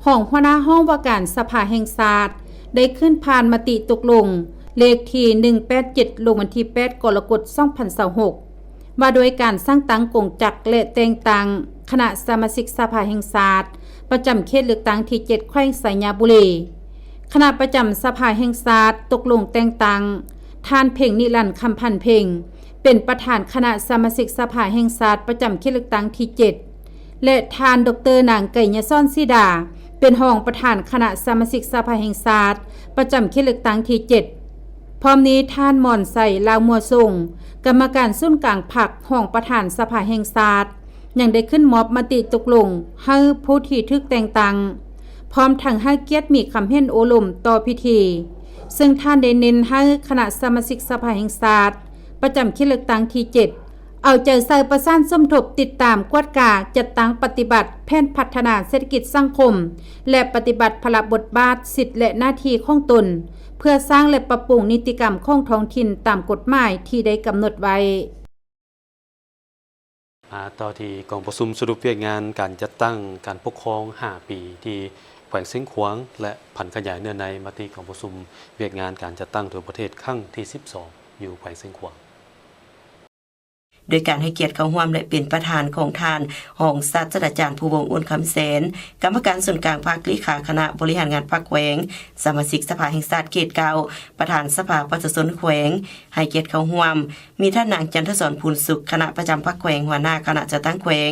ຮອງຫົວໜ້າຫ້ອງວ່າການສະພາແຫ່ງຊາດ ໄດ້ຂຶ້ນຜ່ານມະຕິຕົກລົງເລກທີໜຶ່ງແປດເຈັດ ລົງວັນທີແປດ ກໍລະກົດ ສອງພັນຊາວຫົກ ວ່າດ້ວຍການສ້າງຕັ້ງກົງຈັກ ແລະ ແຕ່ງຕັ້ງຄະນະສະມາຊິກສະພາແຫ່ງຊາດ ປະຈຳເຂດເລືອກຕັ້ງທີເຈັດ ແຂວງໄຊຍະບູລີ. ຄະນະປະຈຳສະພາແຫ່ງຊາດຕົກລົງແຕ່ງຕັ້ງທ່ານ ເພັງນິລັນ ຄຳພັນເພັງ ເປັນປະທານຄະນະສະມາຊິກສະພາແຫ່ງຊາດປະຈຳເຂດເລືອກຕັ້ງທີເຈັດ ແລະ ທ່ານ ດອກເຕີ ນາງ ໄກຍະສອນ ສີດາ ເປັນຮອງປະທານຄະນະສະມາຊິກສະພາແຫ່ງຊາດປະຈຳເຂດເລືອກຕັ້ງທີເຈັດ. ພ້ອມນີ້, ທ່ານ ມອນໄຊ ລາວມົວຊົງ ກຳມະການສູນກາງພັກ, ຮອງປະທານສະພາແຫ່ງຊາດ ຍັງໄດ້ຂຶ້ນມອບມະຕິຕົກລົງໃຫ້ຜູ້ທີ່ຖືກແຕ່ງຕັ້ງ, ພ້ອມທັງໃຫ້ກຽດມີຄຳເຫັນໂອ້ລົມຕໍ່ພິທີ, ເຊິ່ງທ່ານໄດ້ເນັ້ນໃຫ້ຄະນະສະມາຊິກສະພາແຫ່ງຊາດປະຈຳເຂດເລືອກຕັ້ງທີເຈັດ ເອົາໃຈໃສ່ປະສານສົມທົບ, ຕິດຕາມ, ກວດກາ, ຈັດຕັ້ງປະຕິບັດແຜນພັດທະນາເສດຖະກິດສັງຄົມ ແລະ ປະຕິບັດພາລະບົດບາດ, ສິດ ແລະ ໜ້າທີ່ຂອງຕົນ ເພື່ອສ້າງ ແລະ ປັບປຸງນິຕິກຳຂອງທ້ອງຖິ່ນຕາມກົດໝາຍທີ່ໄດ້ກຳນົດໄວ້. ມາຕໍ່ທີ່ກອງປະຊຸມສະຫຼຸບວຽກງານການຈັດຕັ້ງການປົກຄອງຫ້າປີ ທີ່ແຂວງຊຽງຂວາງ ແລະ ຜັນຂະຫຍາຍເນື້ອໃນມາທີ່ກອງປະຊຸມວຽກງານການຈັດຕັ້ງທົ່ວປະເທດຄັ້ງທີສິບສອງ ຢູ່ແຂວງຊຽງຂວາງ. ໂດຍການໃຫ້ກຽດເຂົ້າຮ່ວມ ແລະ ເປັນປະທານຂອງທ່ານ ຮອງສາດສະດາຈານ ພູວົງ ອຸ່ນຄຳແສນ ກຳມະການສູນກາງພັກ, ເລຂາຄະນະບໍລິຫານງານພັກແຂວງ, ສະມາຊິກສະພາແຫ່ງຊາດເຂດເກົ້າ, ປະທານສະພາປະຊາຊົນແຂວງ ໃຫ້ກຽດເຂົ້າຮ່ວມ ມີທ່ານນາງ ຈັນທະສອນ ພູນສຸກ ຄະນະປະຈຳພັກແຂວງ, ຫົວໜ້າຄະນະຈັດຕັ້ງແຂວງ,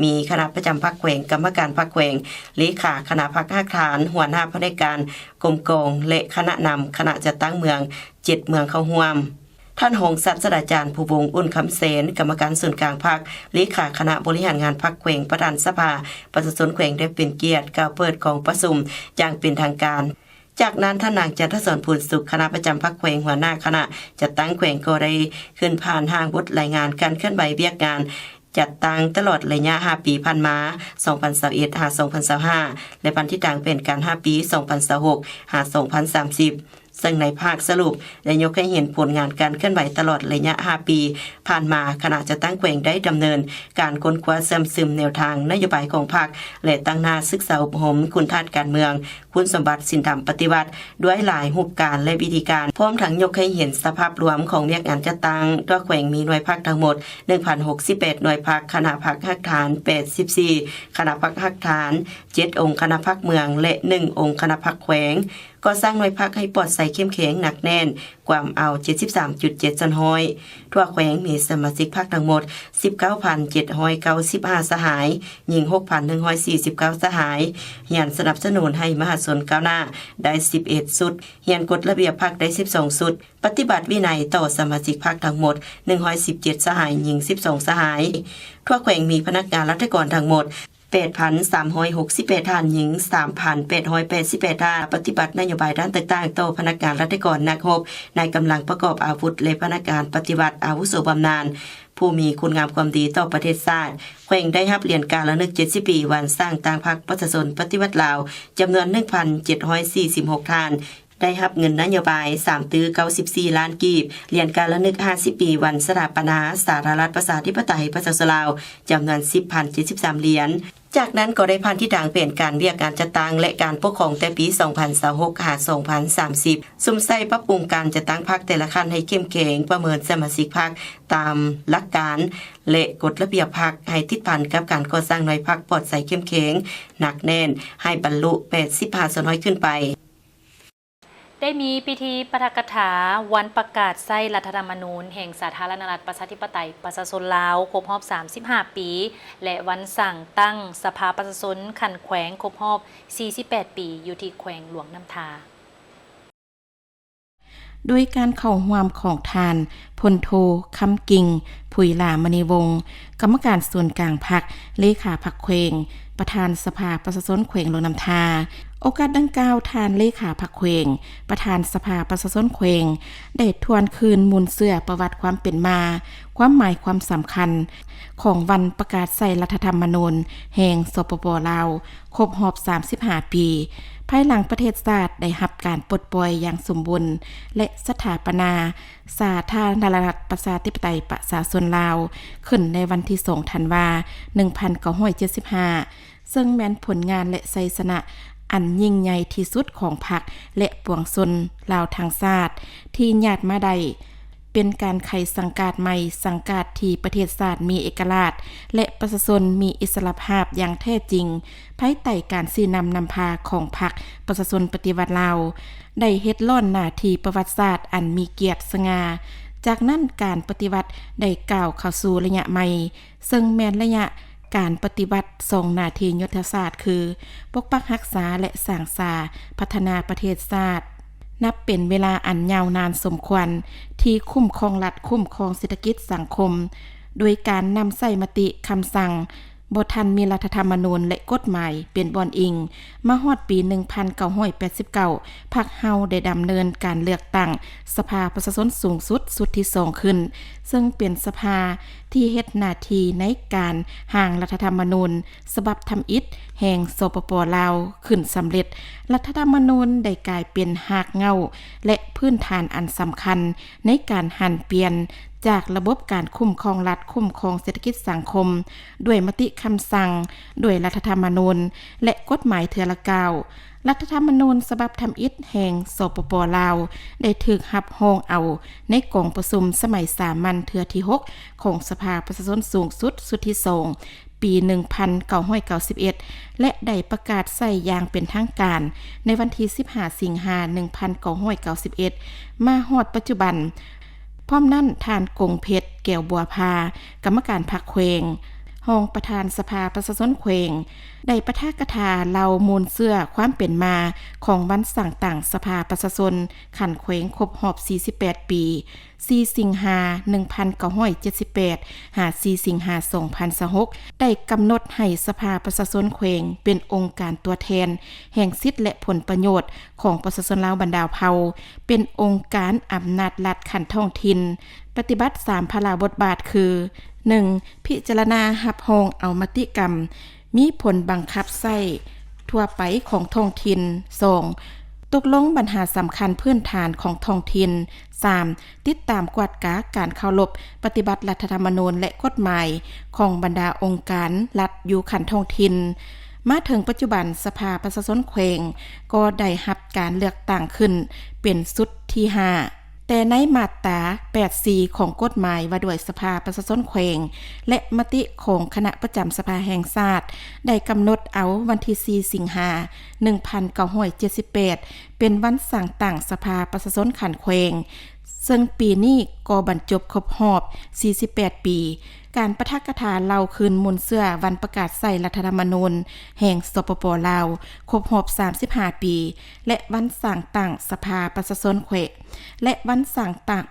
ມີຄະນະປະຈຳພັກແຂວງ, ກຳມະການພັກແຂວງ, ເລຂາຄະນະພັກຮາກຖານ, ຫົວໜ້າພະແນກການ, ກົມກອງ ແລະ ຄະນະນຳຄະນະຈັດຕັ້ງເມືອງ ເຈັດເມືອງເຂົ້າຮ່ວມ. ທ່ານຮອງສາດສະດາຈານ ພູວົງ ອຸ່ນຄຳແສນ ກຳມະການສູນກາງພັກ, ເລຂາຄະນະບໍລິຫານງານພັກແຂວງ, ປະທານສະພາປະຊາຊົນແຂວງ ໄດ້ເປັນກຽດກ່າວເປີດກອງປະຊຸມຢ່າງເປັນທາງການ. ຈາກນັ້ນ, ທ່ານນາງ ຈັນທະສອນ ພູນສຸກ ຄະນະປະຈຳພັກແຂວງ, ຫົວໜ້າຄະນະຈັດຕັ້ງແຂວງ ກໍໄດ້ຂຶ້ນຜ່ານຮ່າງບົດລາຍງານການເຄື່ອນໄຫວວຽກງານຈັດຕັ້ງຕະຫຼອດໄລຍະຫ້າປີຜ່ານມາ, ສອງພັນຊາວເອັດ ຫາ ສອງພັນຊາວຫ້າ ແລະ ບັນທິດຕາງແຜນການຫ້າປີ ສອງພັນຊາວຫົກ ຫາ ສອງພັນສາມສິບ. ເຊິ່ງໃນພາກສະຫຼຸບໄດ້ຍົກໃຫ້ເຫັນຜົນງານການເຄື່ອນໄຫວຕະຫຼອດໄລຍະຫ້າປີຜ່ານມາ, ຄະນະຈັດຕັ້ງແຂວງໄດ້ດຳເນີນການຄົ້ນຄວ້າເຊື່ອມຊຶມແນວທາງນະໂຍບາຍຂອງພັກ ແລະ ຕັ້ງໜ້າສຶກສາອົບຮົມຄຸນທາດການເມືອງ, ຄຸນສົມບັດສິນທຳປະຕິວັດ ດ້ວຍຫຼາຍຮູບການ ແລະ ວິທີການ, ພ້ອມທັງຍົກໃຫ້ເຫັນສະພາບລວມຂອງວຽກງານຈັດຕັ້ງ. ທົ່ວແຂວງມີໜ່ວຍພັກທັງໝົດໜຶ່ງພັນຫົກສິບແປດໜ່ວຍພັກ, ຄະນະພັກຮາກຖານແປດສິບສີ່, ຄະນະພັກຮາກຖານເຈັດອົງຄະນະພັກເມືອງ ແລະ ໜຶ່ງອົງຄະນະພັກແຂວງ. ກໍ່ສ້າງໜ່ວຍພັກໃຫ້ປອດໃສເຂັ້ມແຂງໜັກແໜ້ນ, ກວມເອົາເຈັດສິບສາມຈຸດເຈັດສ່ວນຮ້ອຍ. ທົ່ວແຂວງມີສະມາຊິກພັກທັງໝົດສິບເກົ້າພັນເຈັດຮ້ອຍເກົ້າສິບຫ້າສະຫາຍ, ຍິງຫົກພັນໜຶ່ງຮ້ອຍສີ່ສິບເກົ້າສະຫາຍ, ຮຽນສະໜັບສະໜູນໃຫ້ມະຫາຊົນກ້າວໜ້າໄດ້ສິບເອັດຊຸດ, ຮຽນກົດລະບຽບພັກໄດ້ສິບສອງຊຸດ, ປະຕິບັດວິໄນຕໍ່ສະມາຊິກພັກທັງໝົດໜຶ່ງຮ້ອຍສິບເຈັດສະຫາຍ, ຍິງສິບສອງສະຫາຍ. ທົ່ວແຂວງມີພະນັກງານລັດຖະກອນທັງໝົດ ແປດພັນສາມຮ້ອຍຫົກສິບແປດທ່ານ, ຍິງສາມພັນແປດຮ້ອຍແປດສິບແປດທ່ານ, ປະຕິບັດນະໂຍບາຍດ້ານຕ່າງໆຕໍ່ພະນັກງານລັດຖະກອນນັກຮົບ, ນາຍກຳລັງປະກອບອາວຸດ ແລະ ພະນັກງານປະຕິວັດອາວຸໂສບຳນານ ຜູ້ມີຄຸນງາມຄວາມດີຕໍ່ປະເທດຊາດ. ແຂວງໄດ້ຮັບຫຼຽນການລະນຶກເຈັດສິບປີວັນສ້າງຕັ້ງພັກປະຊາຊົນປະຕິວັດລາວ ຈຳນວນໜຶ່ງພັນເຈັດຮ້ອຍສີ່ສິບຫົກທ່ານ, ໄດ້ຮັບເງິນນະໂຍບາຍສາມຕື້ເກົ້າສິບສີ່ລ້ານກີບ, ຫຼຽນການລະນຶກຫ້າສິບປີວັນສະຖາປະນາສາທາລະນະລັດປະຊາທິປະໄຕປະຊາຊົນລາວ ຈຳນວນສິບພັນເຈັດສິບສາມຫຼຽນ. ຈາກນັ້ນກໍໄດ້ຜ່ານທິດທາງແຜນການວຽກງານຈັດຕັ້ງ ແລະ ການປົກຄອງແຕ່ປີສອງພັນຊາວຫົກຫາສອງພັນສາມສິບ, ສຸມໃສ່ປັບປຸງການຈັດຕັ້ງພັກແຕ່ລະຂັ້ນໃຫ້ເຂັ້ມແຂງ, ປະເມີນສະມາຊິກພັກຕາມຫຼັກການ ແລະ ກົດລະບຽບພັກ, ໃຫ້ຕິດພັນກັບການກໍ່ສ້າງໜ່ວຍພັກປອດໃສເຂັ້ມແຂງໜັກແໜ້ນ, ໃຫ້ບັນລຸແປດສິບຫ້າສ່ວນຮ້ອຍຂຶ້ນໄປ. ໄດ້ມີພິທີປາຖະກະຖາວັນປະກາດໃຊ້ລັດຖະທຳມະນູນແຫ່ງສາທາລະນະລັດປະຊາທິປະໄຕປະຊາຊົນລາວຄົບຮອບສາມສິບຫ້າປີ ແລະ ວັນສ້າງຕັ້ງສະພາປະຊາຊົນຂັ້ນແຂວງຄົບຮອບສີ່ສິບແປດປີ ຢູ່ທີ່ແຂວງຫຼວງນ້ຳທາ. ໂດຍການເຂົ້າຮ່ວມຂອງທ່ານ ພົນໂທ ຄຳກິ່ງ ຜຸຍຫຼາມະນີວົງ ກຳມະການສູນກາງພັກ, ເລຂາພັກແຂວງ, ປະທານສະພາປະຊາຊົນແຂວງຫຼວງນ້ຳທາ. ໂອກາດດັ່ງກ່າວ, ທ່ານເລຂາພັກແຂວງ, ປະທານສະພາປະຊາຊົນແຂວງ ໄດ້ທວນຄືນມູນເຊື້ອປະຫວັດຄວາມເປັນມາ, ຄວາມໝາຍຄວາມສຳຄັນຂອງວັນປະກາດໃຊ້ລັດຖະທຳມະນູນແຫ່ງ ສປປ ລາວ ຄົບຮອບສາມສິບຫ້າປີ, ພາຍຫຼັງປະເທດຊາດໄດ້ຮັບການປົດປ່ອຍຢ່າງສົມບູນ ແລະ ສະຖາປະນາສາທາລະນະລັດປະຊາທິປະໄຕປະຊາຊົນລາວ ຂຶ້ນໃນວັນທີສອງ ທັນວາ ໜຶ່ງພັນເກົ້າຮ້ອຍເຈັດສິບຫ້າ ເຊິ່ງແມ່ນຜົນງານ ແລະ ໄຊຊະນະອັນຍິ່ງໃຫຍ່ທີ່ສຸດຂອງພັກ ແລະ ປວງຊົນລາວທັງຊາດ ທີ່ຍາດມາໄດ້ ເປັນການໄຂສັງກາດໃໝ່, ສັງກາດທີ່ປະເທດຊາດມີເອກະລາດ ແລະ ປະຊາຊົນມີອິດສະຫຼະພາບຢ່າງແທ້ຈິງ, ພາຍໃຕ້ການຊີ້ນຳນຳພາຂອງພັກປະຊາຊົນປະຕິວັດລາວ, ໄດ້ເຮັດລ້ອນໜ້າທີ່ປະຫວັດສາດອັນມີກຽດສະຫງ່າ. ຈາກນັ້ນ, ການປະຕິວັດໄດ້ກ້າວເຂົ້າສູ່ໄລຍະໃໝ່, ເຊິ່ງແມ່ນໄລຍະການປະຕິວັດສອງໜ້າທີ່ຍຸດທະສາດ ຄື ປົກປັກຮັກສາ ແລະ ສ້າງສາພັດທະນາປະເທດຊາດ. ນັບເປັນເວລາອັນຍາວນານສົມຄວນທີ່ຄຸ້ມຄອງລັດ, ຄຸ້ມຄອງເສດຖະກິດສັງຄົມ ໂດຍການນຳໃຊ້ມະຕິຄຳສັ່ງ ບໍ່ທັນມີລັດຖະທຳມະນູນ ແລະ ກົດໝາຍເປັນບ່ອນອີງ. ມາຮອດປີໜຶ່ງພັນເກົ້າຮ້ອຍແປດສິບເກົ້າ ພັກເຮົາໄດ້ດຳເນີນການເລືອກຕັ້ງສະພາປະຊາຊົນສູງສຸດຊຸດທີສອງຂຶ້ນ, ເຊິ່ງເປັນສະພາທີ່ເຮັດໜ້າທີ່ໃນການຮ່າງລັດຖະທຳມະນູນ ສະບັບທຳອິດແຫ່ງ ສປປ ລາວ ຂຶ້ນສຳເລັດ. ລັດຖະທຳມະນູນໄດ້ກາຍເປັນຮາກເຫງົ້າ ແລະ ພື້ນຖານອັນສຳຄັນໃນການຫັນປ່ຽນຈາກລະບົບການຄຸ້ມຄອງລັດ, ຄຸ້ມຄອງເສດຖະກິດສັງຄົມ ດ້ວຍມະຕິຄຳສັ່ງ, ດ້ວຍລັດຖະທຳມະນູນ ແລະ ກົດໝາຍເທື່ອລະກ້າວ. ລັດຖະທຳມະນູນສະບັບທຳອິດແຫ່ງ ສປປ ລາວ ໄດ້ຖືກຮັບຮອງເອົາໃນກອງປະຊຸມສະໄໝສາມັນເທື່ອທີຫົກ ຂອງສະພາປະຊາຊົນສູງສຸດຊຸດທີສອງ ປີໜຶ່ງພັນເກົ້າຮ້ອຍເກົ້າສິບເອັດ ແລະ ໄດ້ປະກາດໃຊ້ຢ່າງເປັນທາງການໃນວັນທີສິບຫ້າ ສິງຫາ ໜຶ່ງພັນເກົ້າຮ້ອຍເກົ້າສິບເອັດ ມາຮອດປັດຈຸບັນ. ພ້ອມນັ້ນ, ທ່ານ ກົງເພັດ ແກ້ວບົວພາ ກຳມະການພັກແຂວງ, ຮອງປະທານສະພາປະຊາຊົນແຂວງ ໄດ້ປາຖະກະຖາເລົ່າມູນເຊື້ອຄວາມເປັນມາຂອງວັນສ້າງຕັ້ງສະພາປະຊາຊົນຂັ້ນແຂວງຄົບຮອບສີ່ສິບແປດປີ, ສີ່ ສິງຫາ ໜຶ່ງພັນເກົ້າຮ້ອຍເຈັດສິບແປດ ຫາ ສີ່ ສິງຫາ ສອງພັນຊາວຫົກ ໄດ້ກຳນົດໃຫ້ສະພາປະຊາຊົນແຂວງເປັນອົງການຕົວແທນແຫ່ງສິດ ແລະ ຜົນປະໂຫຍດຂອງປະຊາຊົນລາວບັນດາເຜົ່າ, ເປັນອົງການອຳນາດລັດຂັ້ນທ້ອງຖິ່ນ, ປະຕິບັດສາມພາລະບົດບາດຄື ໜຶ່ງ ພິຈາລະນາຮັບຮອງເອົາມະຕິກຳ ມີຜົນບັງຄັບໃຊ້ທົ່ວໄປຂອງທ້ອງຖິ່ນ. ສອງ ຕົກລົງບັນຫາສຳຄັນພື້ນຖານຂອງທ້ອງຖິ່ນ. ສາມ ຕິດຕາມກວດກາການເຄົາລົບປະຕິບັດລັດຖະທຳມະນູນ ແລະ ກົດໝາຍຂອງບັນດາອົງການລັດຢູ່ຂັ້ນທ້ອງຖິ່ນ. ມາເຖິງປັດຈຸບັນ, ສະພາປະຊາຊົນແຂວງກໍໄດ້ຮັບການເລືອກຕັ້ງຂຶ້ນເປັນຊຸດທີຫ້າ ແຕ່ໃນມາດຕາແປດສີ່ຂອງກົດໝາຍວ່າດ້ວຍສະພາປະຊາຊົນແຂວງ ແລະ ມະຕິຂອງຄະນະປະຈຳສະພາແຫ່ງຊາດ ໄດ້ກຳນົດເອົາວັນທີສີ່ ສິງຫາ ໜຶ່ງພັນເກົ້າຮ້ອຍເຈັດສິບແປດ ເປັນວັນສ້າງຕັ້ງສະພາປະຊາຊົນຂັ້ນແຂວງ, ເຊິ່ງປີນີ້ກໍບັນຈົບຄົບຮອບສີ່ສິບແປດປີ. ການປາຖະກະຖາເລົ່າຄືນມູນເຊື້ອວັນປະກາດໃຊ້ລັດຖະທຳມະນູນແຫ່ງ ສປປ ລາວ ຄົບຮອບສາມສິບຫ້າປີ ແລະ ວັນສ້າງຕັ້ງສະພາປະຊາຊົນແຂວງ ແລະ ວັນສ້າງຕັ້ງ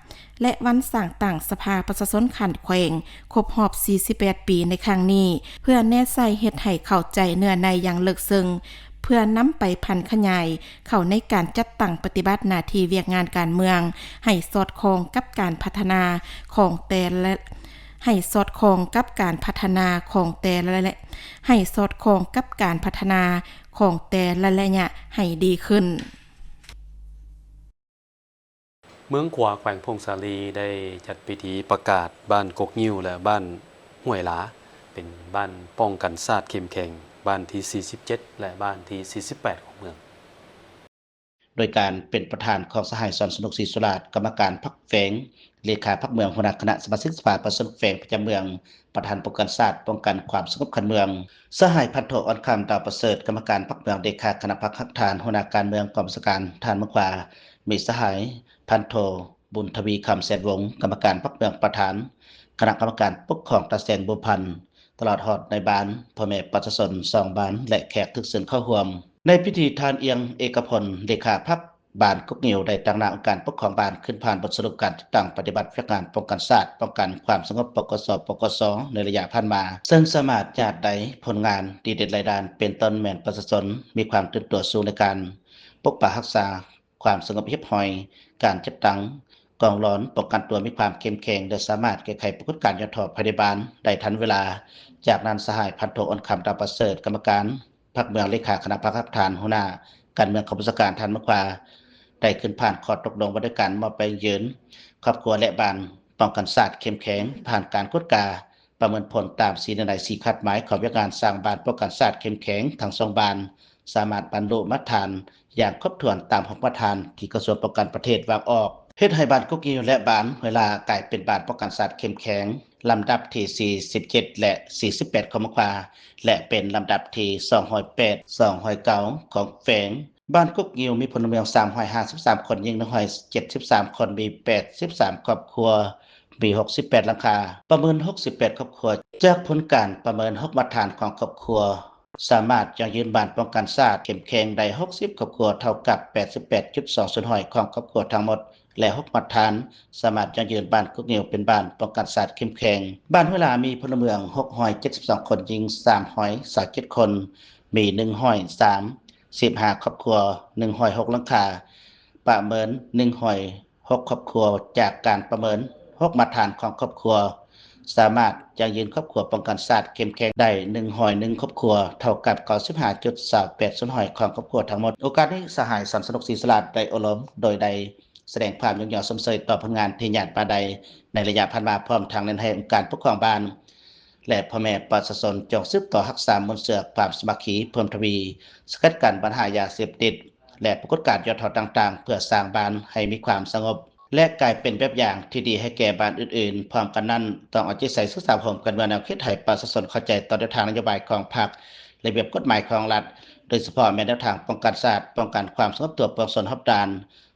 ແລະ ວັນສ້າງຕັ້ງສະພາປະຊາຊົນຂັ້ນແຂວງຄົບຮອບສີ່ສິບແປດປີໃນຄັ້ງນີ້ ເພື່ອແນໃສ່ເຮັດໃຫ້ເຂົ້າໃຈເນື້ອໃນຢ່າງເລິກເຊິ່ງ ເພື່ອນຳໄປຜັນຂະຫຍາຍເຂົ້າໃນການຈັດຕັ້ງປະຕິບັດໜ້າທີ່ວຽກງານການເມືອງ ໃຫ້ສອດຄ່ອງກັບການພັດທະນາຂອງແຕ່ລະ ໃຫ້ສອດຄ່ອງກັບການພັດທະນາຂອງແຕ່ລະ ແລະ ໃຫ້ສອດຄ່ອງກັບການພັດທະນາຂອງແຕ່ລະໄລຍະໃຫ້ດີຂຶ້ນ. ເມືອງຂວາ ແຂວງຜົ້ງສາລີ ໄດ້ຈັດພິທີປະກາດບ້ານກົກງິ້ວ ແລະ ບ້ານຫ້ວຍຫຼາ ເປັນບ້ານປ້ອງກັນຊາດເຂັ້ມແຂງ ບ້ານທີສີ່ສິບເຈັດ ແລະ ບ້ານທີສີ່ສິບແປດຂອງເມືອງ. ໂດຍການເປັນປະທານຂອງສະຫາຍ ສອນສະໜຸກ ສີສຸລາດ ກຳມະການພັກແຂວງ, ເລຂາພັກເມືອງ, ຫົວໜ້າຄະນະສະມາຊິກສະພາປະຊາຊົນແຂວງປະຈຳເມືອງ, ປະທານປ້ອງກັນຊາດ, ປ້ອງກັນຄວາມສະຫງົບຂັ້ນເມືອງ, ສະຫາຍ ພັນໂທ ອ່ອນຄຳ ດາວປະເສີດ ກຳມະການພັກເມືອງ, ເລຂາຄະນະພັກຮາກຖານ, ຫົວໜ້າການເມືອງກອງບັນຊາການທະຫານເມືອງຂວາ, ມີສະຫາຍ ພັນໂທ ບຸນທະວີ ຄຳແສນວົງ ກຳມະການພັກເມືອງ, ປະທານຄະນະກຳມະການປົກຄອງຕາແສນບົວພັນ, ຕະຫຼອດຮອດນາຍບ້ານ, ພໍ່ແມ່ປະຊາຊົນສອງບ້ານ ແລະ ແຂກຖືກເຊີນເຂົ້າຮ່ວມ. ໃນພິທີ ທ່ານ ອຽງ ເອກະພົນ ເລຂາພັກບ້ານກົກງິ້ວ ໄດ້ຕາງໜ້າອົງການປົກຄອງບ້ານ ຂຶ້ນຜ່ານບົດສະຫຼຸບການຈັດຕັ້ງປະຕິບັດວຽກງານປ້ອງກັນຊາດ, ປ້ອງກັນຄວາມສະຫງົບ ປກສ, ປກສ ໃນໄລຍະຜ່ານມາ, ເຊິ່ງສາມາດຈະໄດ້ຜົນງານດີເດັ່ນຫຼາຍດ້ານ, ເປັນຕົ້ນແມ່ນປະຊາຊົນມີຄວາມຕື່ນຕົວສູງໃນການປົກປັກຮັກສາ ຄວາມສະຫງົບຮຽບຮ້ອຍ, ການຈັດຕັ້ງກອງຫຼອນປ້ອງກັນຕົວມີຄວາມເຂັ້ມແຂງ ແລະ ສາມາດແກ້ໄຂປາກົດການຫຍໍ້ທໍ້ພາຍໃນບ້ານໄດ້ທັນເວລາ. ຈາກນັ້ນ ສະຫາຍ ພັນໂທ ອ່ອນຄຳ ດາວປະເສີດ ກຳມະການພັກເມືອງ, ເລຂາຄະນະພັກຮາກຖານ, ຫົວໜ້າການເມືອງກອງບັນຊາການທະຫານເມືອງຂວາ ໄດ້ຂຶ້ນຜ່ານຂໍ້ຕົກລົງວ່າດ້ວຍການມອບໃບຢັ້ງຢືນຄອບຄົວ ແລະ ບ້ານປ້ອງກັນຊາດເຂັ້ມແຂງ, ຜ່ານການກວດກາ ປະເມີນຜົນຕາມສີ່ເງື່ອນໄຂ ສີ່ຄາດໝາຍຂອງວຽກງານສ້າງບ້ານປ້ອງກັນຊາດເຂັ້ມແຂງທັງສອງບ້ານ ສາມາດບັນລຸມາດຖານຢ່າງຄົບຖ້ວນຕາມຫົກມາດຖານທີ່ກະຊວງປ້ອງກັນປະເທດວາງອອກ, ເຮັດໃຫ້ບ້ານກົກງິ້ວ ແລະ ບ້ານຫ້ວຍຫຼາ ກາຍເປັນບ້ານປ້ອງກັນຊາດເຂັ້ມແຂງ ລຳດັບທີສີ່ສິບເຈັດ ແລະ ສີ່ສິບແປດ ຂອງເມືອງຂວາ ແລະ ເປັນລຳດັບທີສອງຮ້ອຍແປດ ສອງຮ້ອຍເກົ້າ ຂອງແຂວງ. ບ້ານກົກງິ້ວມີພົນລະເມືອງສາມຮ້ອຍຫ້າສິບສາມຄົນ, ຍິງໜຶ່ງຮ້ອຍເຈັດສິບສາມຄົນ, ມີແປດສິບສາມຄອບຄົວ, ມີຫົກສິບແປດຫຼັງຄາ, ປະເມີນຫົກສິບແປດຄອບຄົວ. ຈາກຜົນການປະເມີນຫົກມາດຖານຂອງຄອບຄົວ, ສາມາດຢັ້ງຢືນບ້ານປ້ອງກັນຊາດເຂັ້ມແຂງໄດ້ຫົກສິບຄອບຄົວ, ເທົ່າກັບແປດສິບແປດຈຸດສອງສ່ວນຮ້ອຍຂອງຄອບຄົວທັງໝົດ ແລະ ຫົກມາດຖານ ສາມາດຢັ້ງຢືນບ້ານກົກງິ້ວເປັນບ້ານປ້ອງກັນຊາດເຂັ້ມແຂງ. ບ້ານຫ້ວຍຫຼາມີພົນລະເມືອງຫົກຮ້ອຍເຈັດສິບສອງຄົນ, ຍິງສາມຮ້ອຍຊາວເຈັດຄົນ, ມີໜຶ່ງຮ້ອຍສາມສິບຫ້າຄອບຄົວ, ໜຶ່ງຮ້ອຍຫົກຫຼັງຄາ, ປະເມີນໜຶ່ງຮ້ອຍຫົກຄອບຄົວ. ຈາກການປະເມີນຫົກມາດຖານຂອງຄອບຄົວ, ສາມາດຢັ້ງຢືນຄອບຄົວປ້ອງກັນຊາດເຂັ້ມແຂງໄດ້ໜຶ່ງຮ້ອຍໜຶ່ງຄອບຄົວ, ເທົ່າກັບເກົ້າສິບຫ້າຈຸດຊາວແປດສ່ວນຮ້ອຍຂອງຄອບຄົວທັງໝົດ. ໂອກາດນີ້ ສະຫາຍ ສອນສະໜຸກ ສີສະຫຼາດ ໄດ້ໂອ້ລົມໂດຍໄດ້ ສະແດງຄວາມຍົກຍ້ອງຊົມເຊີຍຕໍ່ຜົນງານທີ່ຍາດມາໄດ້ໃນໄລຍະຜ່ານມາ, ພ້ອມທັງເນັ້ນໃຫ້ອົງການປົກຄອງບ້ານ ແລະ ພໍ່ແມ່ປະຊາຊົນຈົ່ງສືບຕໍ່ຮັກສາມູນເຊື້ອຄວາມສາມັກຄີ, ເພີ່ມທະວີສະກັດກັ້ນບັນຫາຢາເສບຕິດ ແລະ ປາກົດການຫຍໍ້ທໍ້ຕ່າງໆ ເພື່ອສ້າງບ້ານໃຫ້ມີຄວາມສະຫງົບ ແລະ ກາຍເປັນແບບຢ່າງທີ່ດີໃຫ້ແກ່ບ້ານອື່ນໆ. ພ້ອມກັນນັ້ນ, ຕ້ອງເອົາໃຈໃສ່ສຶກສາອົບຮົມກັນເມືອງ, ແນວຄິດໃຫ້ປະຊາຊົນເຂົ້າໃຈຕໍ່ແນວທາງນະໂຍບາຍຂອງພັກ, ລະບຽບກົດໝາຍຂອງລັດ, ໂດຍສະເພາະແມ່ນແນວທາງປ້ອງກັນຊາດ, ປ້ອງກັນຄວາມສະຫງົບທົ່ວປວງຊົນຮອບດ້ານ,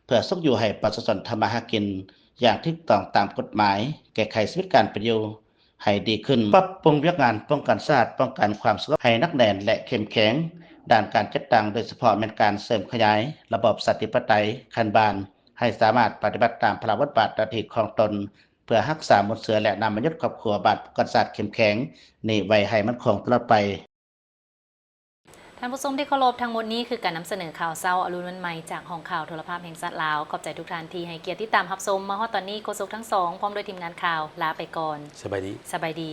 ເພື່ອສຸກຢູ່ໃຫ້ປະຊາຊົນທຳມາຫາກິນຢ່າງຖືກຕ້ອງຕາມກົດໝາຍ, ແກ້ໄຂຊີວິດການເປັນຢູ່ໃຫ້ດີຂຶ້ນ, ປັບປຸງວຽກງານປ້ອງກັນຊາດ, ປ້ອງກັນຄວາມສະຫງົບໃຫ້ໜັກແໜ້ນ ແລະ ເຂັ້ມແຂງ, ດ້ານການຈັດຕັ້ງ, ໂດຍສະເພາະແມ່ນການເສີມຂະຫຍາຍລະບອບປະຊາທິປະໄຕຂັ້ນບ້ານ ໃຫ້ສາມາດປະຕິບັດຕາມພາລະບົດບາດໜ້າທີ່ຂອງຕົນ, ເພື່ອຮັກສາມູນເຊື້ອ ແລະ ນຳມາຍືດຄອບຄົວບ້ານປ້ອງກັນຊາດເຂັ້ມແຂງນີ້ໄວ້ໃຫ້ໝັ້ນຄົງຕະຫຼອດໄປ. ທ່ານຜູ້ຊົມທີ່ເຄົາລົບ, ທັງໝົດນີ້ຄືການນຳສະເໜີຂ່າວເຊົ້າອະລຸນວັນໃໝ່ ຈາກຫ້ອງຂ່າວໂທລະພາບແຫ່ງຊາດລາວ. ຂອບໃຈທຸກທ່ານທີ່ໃຫ້ກຽດຕິດຕາມຮັບຊົມ. ມາຮອດຕອນນີ້, ໂຄສົກທັງສອງ ພ້ອມດ້ວຍທີມງານຂ່າວ ລາໄປກ່ອນ. ສະບາຍດີ. ສະບາຍດີ.